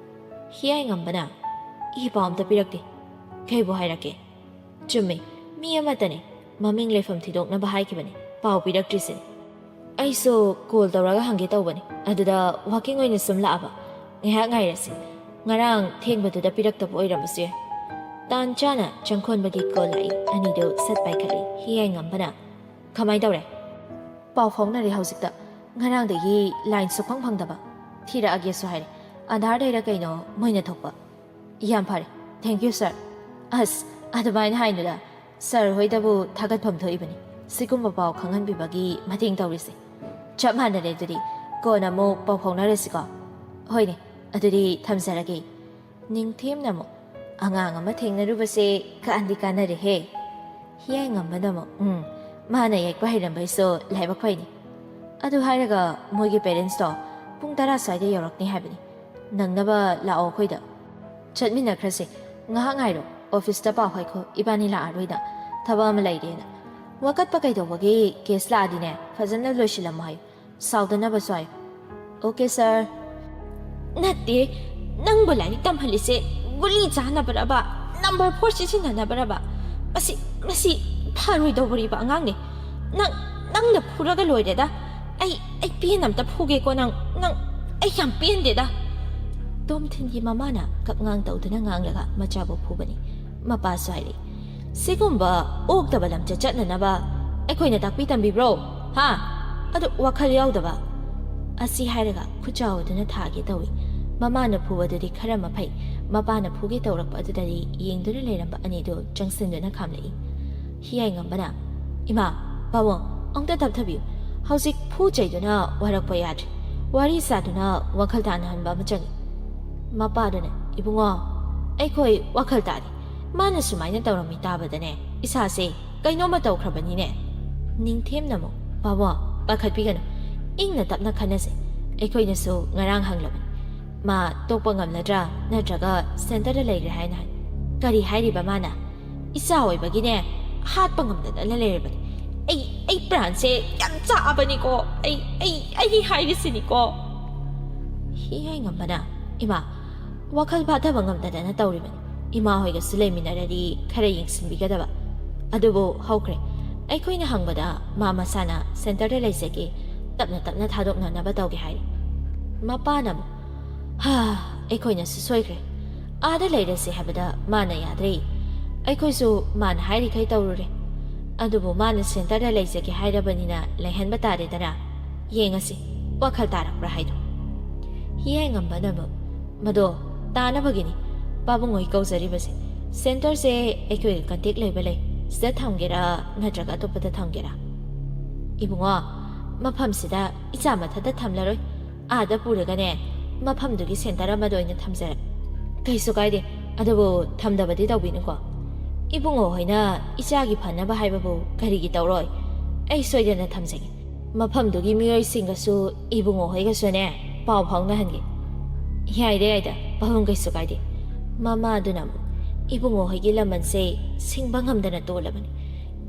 ꯍꯤꯌꯥꯏꯉꯝꯕꯅ, "ꯏ ꯄꯥꯎ ꯑꯝꯇ ꯄꯤꯔꯛꯇꯦ, ꯀꯩꯕꯨ ꯍꯥꯏꯔꯛꯀꯦ?" "ꯆꯨꯝꯃꯦ, ꯃꯤ ꯑꯃꯠꯇꯅꯦ, ꯃꯃꯤꯡ ꯂꯩꯐꯝ ꯊꯤꯗꯣꯛꯅꯕ ꯍꯥꯏꯈꯤꯕꯅꯦ, ꯄꯥꯎ ꯄꯤꯔꯛꯇ꯭ꯔꯤꯁꯤꯅꯦ꯫ ꯑꯩꯁꯨ ꯀꯣꯜ ꯇꯧꯔꯒ ꯍꯪꯒꯦ ꯇꯧꯕꯅꯦ, ꯑꯗꯨꯗ ꯋꯥꯀꯤꯡ ꯑꯣꯏꯅ ꯁꯨꯝ ꯂꯥꯛꯑꯕ꯫ ꯉꯥꯏꯍꯥꯛ ꯉꯥꯏꯔꯁꯤ, ꯉꯔꯥꯡ ꯊꯦꯡꯕꯗꯨꯗ ꯄꯤꯔꯛꯇꯕ ꯑꯣꯏꯔꯝꯕꯁꯨ ꯌꯥꯏ"꯫ ꯇꯥꯟ ꯆꯥꯅ ꯆꯪꯈꯣꯟꯕꯒꯤ ꯀꯣꯜ ꯂꯥꯛꯏ꯫ ꯑꯅꯤꯗꯨ ꯁꯠ ꯄꯥꯏꯈꯠꯂꯤ꯫ ꯍꯤꯌꯥꯏꯉꯝꯕꯅ, "ꯀꯃꯥꯏ ꯇꯧꯔꯦ?" "ꯄꯥꯎ ꯐꯥꯎꯅꯔꯦ ꯍꯧꯖꯤꯛꯇ, ꯉꯔꯥꯡꯗꯒꯤ ꯂꯥꯏꯟ ꯁꯨꯛꯐꯪ ꯐꯪꯗꯕ꯫ ꯊꯤꯔꯛꯑꯒꯦꯁꯨ ꯍꯥꯏꯔꯦ, ꯑꯙꯥꯔꯗꯩꯔ ꯀꯩꯅꯣ ꯃꯣꯏꯅ ꯊꯣꯛꯄ"꯫ "ꯌꯥꯝ ꯐꯔꯦ, thank you sir"꯫ "ꯑꯁ, ꯑꯗꯨꯃꯥꯏꯅ ꯍꯥꯏꯅꯨꯗ, ꯁꯥꯔ ꯍꯣꯏꯗꯕꯨ ꯊꯥꯒꯠꯐꯝ ꯊꯣꯛꯏꯕꯅꯤ, ꯁꯤꯒꯨꯝꯕ ꯄꯥꯎ ꯈꯪꯍꯟꯕꯤꯕꯒꯤ ꯃꯇꯦꯡ ꯇꯧꯔꯤꯁꯦ꯫ ꯆꯞ ꯃꯥꯟꯅꯔꯦ, ꯑꯗꯨꯗꯤ ꯀꯣꯟꯅ ꯑꯃꯨꯛ ꯄꯥꯎ ꯐꯥꯎꯅꯔꯁꯤꯀꯣ"꯫ "ꯍꯣꯏꯅꯦ, ꯑꯗꯨꯗꯤ ꯊꯝꯖꯔꯒꯦ"꯫ ꯅꯤꯡꯊꯦꯝꯅ ꯑꯃꯨꯛ, "ꯑꯉꯥꯡ ꯑꯃ ꯊꯦꯡꯅꯔꯨꯕꯁꯦ ꯀꯥꯟꯗꯤ ꯀꯥꯟꯅꯔꯦꯍꯦ"꯫ ꯍꯤꯌꯥꯏꯉꯝꯕꯅ ꯑꯃꯨꯛ, "ꯎꯝ, ꯃꯥꯅ ꯌꯦꯛꯄ ꯍꯩꯔꯝꯕꯩꯁꯨ ꯂꯥꯏꯕꯛ ꯐꯩꯅꯤ꯫ ꯑꯗꯨ ꯍꯥꯏꯔꯒ ꯃꯣꯏꯒꯤ ꯄꯦꯔꯦꯟꯁꯇꯣ ꯄꯨꯡ ꯇꯔꯥ ꯁ꯭ꯋꯥꯏꯗ ꯌꯧꯔꯛꯅꯤ ꯍꯥꯏꯕꯅꯤ꯫ ꯅꯪꯅꯕ ꯂꯥꯛꯑꯣ ꯑꯩꯈꯣꯏꯗ꯫ ꯆꯠꯃꯤꯟꯅꯈ꯭ꯔꯁꯦ꯫ ꯉꯥꯏꯍꯥꯛ ꯉꯥꯏꯔꯣ, ꯑꯣꯐꯤꯁꯇ ꯄꯥꯎ ꯍꯥꯏꯈꯣ, ꯏꯕꯥꯅꯤ ꯂꯥꯛꯑꯔꯣꯏꯗ, ꯊꯕꯛ ꯑꯃ ꯂꯩꯔꯦꯅ꯫ ꯋꯥꯀꯠꯄ ꯀꯩꯗꯧꯕꯒꯤ? ꯀꯦꯁ ꯂꯥꯛꯑꯗꯤꯅꯦ, ꯐꯖꯅ ꯂꯣꯏꯁꯤꯜꯂꯝꯃꯣ ꯍꯥꯏꯌꯨ, ꯁꯥꯎꯗꯅꯕꯁꯨ ꯍꯥꯏꯌꯨ"꯫ "Okay sir". "ꯅꯠꯇꯦ, ꯅꯪꯕꯨ ꯂꯥꯏꯔꯤꯛ ꯇꯝꯍꯜꯂꯤꯁꯦ ꯒꯨꯂꯤ ꯆꯥꯅꯕꯔꯕ, ꯅꯝꯕꯔ ꯐꯣꯔ ꯁꯤꯖꯤꯟꯅꯅꯕꯔꯕ? ꯃꯁꯤ, ꯃꯁꯤ ꯐꯔꯣꯏꯗꯧꯔꯤꯕ ꯑꯉꯥꯡꯅꯦ꯫ ꯅꯪ, ꯅꯪꯅ ꯐꯨꯔꯒ ꯂꯣꯏꯔꯦꯗ꯫ ꯑꯩ, ꯑꯩ ꯄꯦꯟ ꯑꯝꯇ ꯐꯨꯒꯦꯀꯣ ꯅꯪ, ꯅꯪ, ꯑꯩ ꯌꯥꯝ ꯄꯦꯟꯗꯦꯗ"꯫ ꯇꯣꯝꯊꯤꯟꯒꯤ ꯃꯃꯥꯅ ꯀꯞꯉꯥꯡ ꯇꯧꯗꯨꯅ ꯉꯥꯡꯂꯒ ꯃꯆꯥꯕꯨ ꯐꯨꯕꯅꯤ꯫ ꯃꯄꯥꯁꯨ ꯍꯥꯏꯔꯤ, "ꯁꯤꯒꯨꯝꯕ ꯑꯣꯛꯇꯕ ꯂꯝꯆꯠ ꯆꯠꯅꯅꯕ ꯑꯩꯈꯣꯏꯅ ꯇꯥꯛꯄꯤ ꯇꯝꯕꯤꯕ꯭ꯔꯣ? ꯍꯥ? ꯑꯗꯨ ꯋꯥꯈꯜ ꯌꯥꯎꯗꯕ"꯫ ꯑꯁꯤ ꯍꯥꯏꯔꯒ ꯈꯨꯆꯥꯎ ꯑꯗꯨꯅ ꯊꯥꯒꯦ ꯇꯧꯏ꯫ ꯃꯃꯥꯅ ꯐꯨꯕꯗꯨꯗꯤ ꯈꯔ ꯃꯐꯩ, ꯃꯄꯥꯅ ꯐꯨꯒꯦ ꯇꯧꯔꯛꯄ ꯑꯗꯨꯗꯗꯤ ꯌꯦꯡꯗꯨꯅ ꯂꯩꯔꯝꯕ ꯑꯅꯤꯗꯨ ꯆꯪꯁꯤꯟꯗꯨꯅ ꯈꯥꯝꯂꯛꯏ꯫ ꯍꯤꯌꯥꯏꯉꯝꯕꯅ, "ꯏꯃꯥ, ꯄꯥꯕꯨꯡ, ꯑꯃꯨꯛꯇ ꯇꯞꯊꯕꯤꯌꯨ꯫ ꯍꯧꯖꯤꯛ ꯐꯨ ꯆꯩꯗꯨꯅ ꯋꯥꯔꯛꯄ ꯌꯥꯗ꯭ꯔꯦ꯫ ꯋꯥꯔꯤ ꯁꯥꯗꯨꯅ ꯋꯥꯈꯜ ꯇꯥꯅꯍꯟꯕ ꯑꯃ ꯆꯪꯏ꯫ ꯃꯄꯥꯗꯨꯅ, "ꯏꯕꯨꯡꯉꯣ, ꯑꯩꯈꯣꯏ ꯋꯥꯈꯜ ꯇꯥꯔꯤ꯫ ꯃꯥꯅ ꯁꯨꯃꯥꯏꯅ ꯇꯧꯔꯝꯃꯤ ꯇꯥꯕꯗꯅꯦ ꯏꯁꯥꯁꯦ ꯀꯩꯅꯣꯝꯃ ꯇꯧꯈ꯭ꯔꯕꯅꯤꯅꯦ꯫" ꯅꯤꯡꯊꯦꯝꯅ ꯑꯃꯨꯛ, "ꯕꯥꯕꯣ, ꯄꯥꯈꯠꯄꯤꯒꯅꯨ꯫ ꯏꯪꯅ ꯇꯞꯅ ꯈꯟꯅꯁꯦ꯫ ꯑꯩꯈꯣꯏꯅꯁꯨ ꯉꯔꯥꯡ ꯍꯪꯂꯕꯅꯤ꯫ ꯃꯥ ꯇꯣꯛꯄ ꯉꯝꯂꯗ꯭ꯔꯥ ꯅꯠꯇ꯭ꯔꯒ ꯁꯦꯟꯇꯔꯗ ꯂꯩꯔꯦ ꯍꯥꯏꯅ ꯍꯥꯏ꯫ ꯀꯔꯤ ꯍꯥꯏꯔꯤꯕ ꯃꯥꯅ? ꯏꯆꯥ ꯑꯣꯏꯕꯒꯤꯅꯦ ꯍꯥꯠꯄ ꯉꯝꯗꯗꯅ ꯂꯩꯔꯕꯅꯤ꯫ ꯑꯩ, ꯑꯩ ꯄ꯭ꯔꯥꯟꯁꯦ ꯌꯥꯝ ꯆꯥꯛꯑꯕꯅꯤꯀꯣ꯫ ꯑꯩ, ꯑꯩ, ꯑꯩ ꯍꯥꯏꯔꯤꯁꯤꯅꯤꯀꯣ꯫" ꯍꯤꯌꯥꯏꯉꯝꯕꯅ, "ꯏꯃꯥ, ꯋꯥꯈꯜ ꯐꯥꯊꯕ ꯉꯝꯗꯗꯅ ꯇꯧꯔꯤꯕꯅꯤ꯫ ꯏꯃꯥ ꯍꯣꯏꯒꯁꯨ ꯂꯩꯃꯤꯟꯅꯔꯗꯤ ꯈꯔ ꯌꯦꯡꯁꯤꯟꯕꯤꯒꯗꯕ꯫ ꯑꯗꯨꯕꯨ ꯍꯧꯈ꯭ꯔꯦ꯫ ꯑꯩꯈꯣꯏꯅ ꯍꯪꯕꯗ ꯃꯥ ꯃꯁꯥꯅ ꯁꯦꯟꯇꯔꯗ ꯂꯩꯖꯒꯦ, ꯇꯞꯅ ꯇꯞꯅ ꯊꯥꯗꯣꯛꯅꯅꯕ ꯇꯧꯒꯦ ꯍꯥꯏꯔꯤ꯫" ꯃꯄꯥꯅ ꯑꯃꯨꯛ, "ꯍꯥ, ꯑꯩꯈꯣꯏꯅꯁꯨ ꯁꯣꯏꯈ꯭ꯔꯦ꯫ ꯑꯥꯗ ꯂꯩꯔꯁꯦ ꯍꯥꯏꯕꯗ ꯃꯥꯅ ꯌꯥꯗ꯭ꯔꯦ꯫ ꯑꯩꯈꯣꯏꯁꯨ ꯃꯥꯅ ꯍꯥꯏꯔꯤꯈꯩ ꯇꯧꯔꯨꯔꯦ꯫ ꯑꯗꯨꯕꯨ ꯃꯥꯅ ꯁꯦꯟꯇꯔꯗ ꯂꯩꯖꯒꯦ ꯍꯥꯏꯔꯕꯅꯤꯅ ꯂꯩꯍꯟꯕ ꯇꯥꯔꯦꯗꯅ꯫ ꯌꯦꯡꯉꯁꯤ, ꯋꯥꯈꯜ ꯇꯥꯔꯛꯄ꯭ꯔꯥ ꯍꯥꯏꯗꯣ꯫" ꯍꯤꯌꯥꯏꯉꯝꯕꯅ ꯑꯃꯨꯛ, "ꯃꯗꯣ ꯇꯥꯅꯕꯒꯤꯅꯤ ꯄꯥꯕꯨꯡ ꯍꯣꯏ ꯀꯧꯖꯔꯤꯕꯁꯦ꯫ ꯁꯦꯟꯇꯔꯁꯦ ꯑꯩꯈꯣꯏꯒ ꯀꯟꯇꯦꯛ ꯂꯩꯕ ꯂꯩ꯫ ꯁꯤꯗ ꯊꯝꯒꯦꯔꯥ ꯅꯠꯇ꯭ꯔꯒ ꯑꯇꯣꯞꯄꯗ ꯊꯝꯒꯦꯔꯥ?" "ꯏꯕꯨꯡꯉꯣ, ꯃꯐꯝꯁꯤꯗ ꯏꯆꯥ ꯃꯊꯟꯇ ꯊꯝꯂꯔꯣꯏ꯫ ꯑꯥꯗ ꯄꯨꯔꯒꯅꯦ, ꯃꯐꯝꯗꯨꯒꯤ ꯁꯦꯟꯇꯔ ꯑꯃꯗ ꯑꯣꯏꯅ ꯊꯝꯖꯔꯦ꯫" "ꯀꯩꯁꯨ ꯀꯥꯏꯗꯦ꯫ ꯑꯗꯨꯕꯨ ꯊꯝꯗꯕꯗꯤ ꯇꯧꯕꯤꯅꯨꯀꯣ꯫" "ꯏꯕꯨꯡꯉꯣ ꯍꯣꯏꯅ ꯏꯆꯥꯒꯤ ꯐꯅꯕ ꯍꯥꯏꯕꯕꯨ ꯀꯔꯤꯒꯤ ꯇꯧꯔꯣꯏ? ꯑꯩ ꯁꯣꯏꯗꯅ ꯊꯝꯖꯒꯦ꯫ ꯃꯐꯝꯗꯨꯒꯤ ꯃꯤꯑꯣꯏꯁꯤꯡꯒꯁꯨ ꯏꯕꯨꯡꯉꯣ ꯍꯣꯏꯒꯁꯨꯅꯦ ꯄꯥꯎ ꯐꯥꯎꯅꯍꯟꯒꯦ꯫" "ꯌꯥꯏꯗ, ꯌꯥꯏꯗ, ꯄꯥꯕꯨꯡ, ꯀꯩꯁꯨ ꯀꯥꯏꯗꯦ꯫" ꯃꯃꯥꯗꯨꯅ ꯑꯃꯨꯛ, "ꯏꯕꯨꯡꯉꯣ ꯍꯣꯏꯒꯤ ꯂꯃꯟꯁꯦ ꯁꯤꯡꯕ ꯉꯝꯗꯅ ꯇꯣꯜꯂꯕꯅꯤ꯫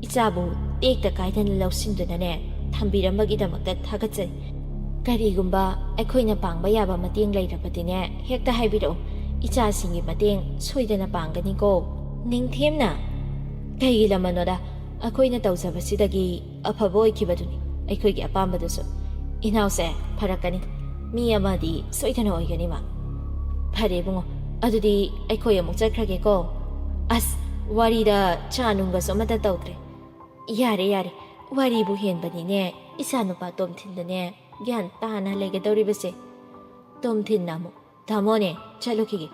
ꯏꯆꯥꯕꯨ ꯇꯦꯛꯇ ꯀꯥꯏꯗꯅ ꯂꯧꯁꯤꯟꯗꯨꯅꯅꯦ ꯊꯝꯕꯤꯔꯝꯕꯒꯤꯗꯃꯛꯇ ꯊꯥꯒꯠꯆꯔꯤ꯫ ꯀꯔꯤꯒꯨꯝꯕ ꯑꯩꯈꯣꯏꯅ ꯄꯥꯡꯕ ꯌꯥꯕ ꯃꯇꯦꯡ ꯂꯩꯔꯕꯗꯤꯅꯦ, ꯍꯦꯛꯇ ꯍꯥꯏꯕꯤꯔꯛꯎ꯫ ꯏꯆꯥꯁꯤꯡꯒꯤ ꯃꯇꯦꯡ ꯁꯣꯏꯗꯅ ꯄꯥꯡꯒꯅꯤꯀꯣ꯫" ꯅꯤꯡꯊꯦꯝꯅ, "ꯀꯩꯒꯤ ꯂꯃꯟꯅꯣꯗ? ꯑꯩꯈꯣꯏꯅ ꯇꯧꯖꯕꯁꯤꯗꯒꯤ ꯑꯐꯕ ꯑꯣꯏꯈꯤꯕꯗꯨꯅꯤ ꯑꯩꯈꯣꯏꯒꯤ ꯑꯄꯥꯝꯕꯗꯨꯁꯨ꯫ ꯏꯅꯥꯎꯁꯦ ꯐꯔꯛꯀꯅꯤ꯫ ꯃꯤ ꯑꯃꯗꯤ ꯁꯣꯏꯗꯅ ꯑꯣꯏꯒꯅꯤ ꯃꯥ꯫" "ꯐꯔꯦ ꯏꯕꯨꯡꯉꯣ, ꯑꯗꯨꯗꯤ ꯑꯩꯈꯣꯏ ꯑꯃꯨꯛ ꯆꯠꯈ꯭ꯔꯒꯦꯀꯣ꯫" "ꯑꯁ, ꯋꯥꯔꯤꯗ ꯆꯥ ꯅꯨꯡꯒꯁꯨ ꯑꯃꯠꯇ ꯇꯧꯗ꯭ꯔꯦ꯫" "ꯌꯥꯔꯦ, ꯌꯥꯔꯦ, ꯋꯥꯔꯤꯕꯨ ꯍꯦꯟꯕꯅꯤꯅꯦ, ꯏꯆꯥꯅꯨꯄꯥ ꯇꯣꯝꯊꯤꯟꯗꯅꯦ ꯒ꯭ꯌꯥꯟ ꯇꯥꯅ ꯂꯩꯒꯗꯧꯔꯤꯕꯁꯦ꯫" ꯇꯣꯝꯊꯤꯟꯅ ꯑꯃꯨꯛ, "ꯇꯥꯃꯣꯅꯦ, ꯆꯠꯂꯨꯈꯤꯒꯦ꯫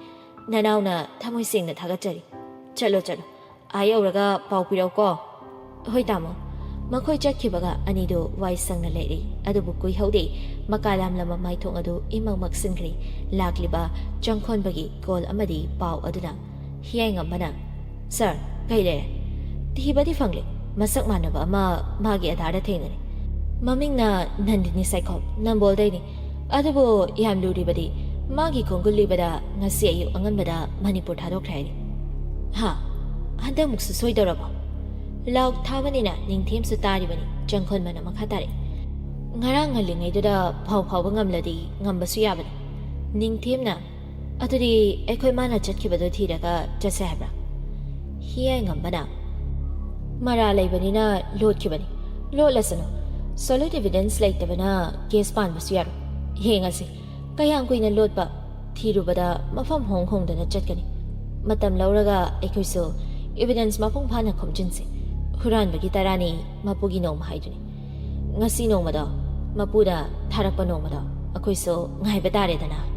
ꯅꯅꯥꯎꯅ ꯊꯃꯣꯏ ꯁꯦꯡꯅ ꯊꯥꯒꯠꯆꯔꯤ꯫ ꯆꯠꯂꯣ, ꯆꯠꯂꯣ꯫ ꯑꯥ ꯌꯧꯔꯒ ꯄꯥꯎ ꯄꯤꯔꯛꯎꯀꯣ꯫" "ꯍꯣꯏ ꯇꯥꯃꯣ꯫" ꯃꯈꯣꯏ ꯆꯠꯈꯤꯕꯒ ꯑꯅꯤꯗꯨ ꯋꯥꯏ ꯁꯪꯅ ꯂꯩꯔꯤ꯫ ꯑꯗꯨꯕꯨ ꯀꯨꯏꯍꯧꯗꯦ, ꯃꯀꯥ ꯂꯥꯝꯂꯝꯕ ꯃꯥꯏꯊꯣꯡ ꯑꯗꯨ ꯏꯃꯛ ꯃꯛꯁꯤꯟꯈ꯭ꯔꯦ꯫ ꯂꯥꯛꯂꯤꯕ ꯆꯪꯈꯣꯟꯕꯒꯤ ꯀꯣꯜ ꯑꯃꯗꯤ ꯄꯥꯎ ꯑꯗꯨꯅ꯫ ꯍꯤꯌꯥꯏꯉꯝꯕꯅ, "ꯁꯥꯔ, ꯀꯩ ꯂꯩꯔꯦ?" "ꯊꯤꯕꯗꯤ ꯐꯪꯂꯦ꯫ ꯃꯁꯛ ꯃꯥꯟꯅꯕ ꯑꯃ ꯃꯥꯒꯤ ꯑꯙꯥꯔꯗ ꯊꯦꯡꯅꯔꯦ꯫ ꯃꯃꯤꯡꯅ ꯅꯟꯗꯤꯅꯤ ꯁꯥꯏꯈꯣꯝ, ꯅꯝꯕꯣꯜꯗꯩꯅꯤ꯫ ꯑꯗꯨꯕꯨ ꯌꯥꯝ ꯂꯨꯔꯤꯕꯗꯤ, ꯃꯥꯒꯤ ꯈꯣꯡꯒꯨꯜ ꯂꯤꯕꯗ ꯉꯁꯤ ꯑꯌꯨꯛ ꯑꯉꯟꯕꯗ ꯃꯅꯤꯄꯨꯔ ꯊꯥꯗꯣꯛꯈ꯭ꯔꯦ ꯍꯥꯏꯔꯤ꯫" "ꯍꯥ? ꯍꯟꯗꯛꯃꯨꯛꯁꯨ ꯁꯣꯏꯗꯧꯔꯕꯣ?" ꯂꯥꯎ ꯊꯥꯕꯅꯤꯅ ꯅꯤꯡꯊꯦꯝꯁꯨ ꯇꯥꯔꯤꯕꯅꯤ꯫ ꯆꯪꯈꯣꯟꯕꯅ ꯃꯈꯥ ꯇꯥꯔꯛꯏ, "ꯉꯔꯥꯡ ꯉꯜꯂꯤꯉꯩꯗꯨꯗ ꯄꯥꯎ ꯐꯥꯎꯕ ꯉꯝꯂꯗꯤ ꯉꯝꯕꯁꯨ ꯌꯥꯕꯅꯤ꯫" ꯅꯤꯡꯊꯦꯝꯅ, "ꯑꯗꯨꯗꯤ ꯑꯩꯈꯣꯏ ꯃꯥꯅ ꯆꯠꯈꯤꯕꯗꯣ ꯊꯤꯔꯒ ꯆꯠꯁꯦ ꯍꯥꯏꯕ꯭ꯔꯥ?" ꯍꯤꯌꯥꯏꯉꯝꯕꯅ, "ꯃꯔꯥ ꯂꯩꯕꯅꯤꯅ ꯂꯣꯠꯈꯤꯕꯅꯤ꯫ ꯂꯣꯠꯂꯁꯅꯨ꯫ ꯁꯣꯂꯤꯗ ꯏꯚꯤꯗꯦꯟꯁ ꯂꯩꯇꯕꯅ ꯀꯦꯁ ꯄꯥꯟꯕꯁꯨ ꯌꯥꯔꯣꯏ꯫ ꯌꯦꯡꯉꯁꯤ꯫ ꯀꯌꯥꯝ ꯀꯨꯏꯅ ꯂꯣꯠꯄ? ꯊꯤꯔꯨꯕꯗ ꯃꯐꯝ ꯍꯣꯡ ꯍꯣꯡꯗꯅ ꯆꯠꯀꯅꯤ꯫ ꯃꯇꯝ ꯂꯧꯔꯒ ꯑꯩꯈꯣꯏꯁꯨ ꯏꯚꯤꯗꯦꯟꯁ ꯃꯄꯨꯡ ꯐꯥꯅ ꯈꯣꯝꯖꯤꯟꯁꯤ꯫ ꯍꯨꯔꯥꯟꯕꯒꯤ ꯇꯔꯥꯅꯤ ꯃꯄꯨꯒꯤ ꯅꯣꯡꯃ ꯍꯥꯏꯗꯨꯅꯤ꯫ ꯉꯁꯤ ꯅꯣꯡꯃꯗꯣ, ꯃꯄꯨꯅ ꯊꯥꯔꯛꯄ ꯅꯣꯡꯃꯗꯣ, ꯑꯩꯈꯣꯏꯁꯨ ꯉꯥꯏꯕ ꯇꯥꯔꯦꯗꯅ꯫"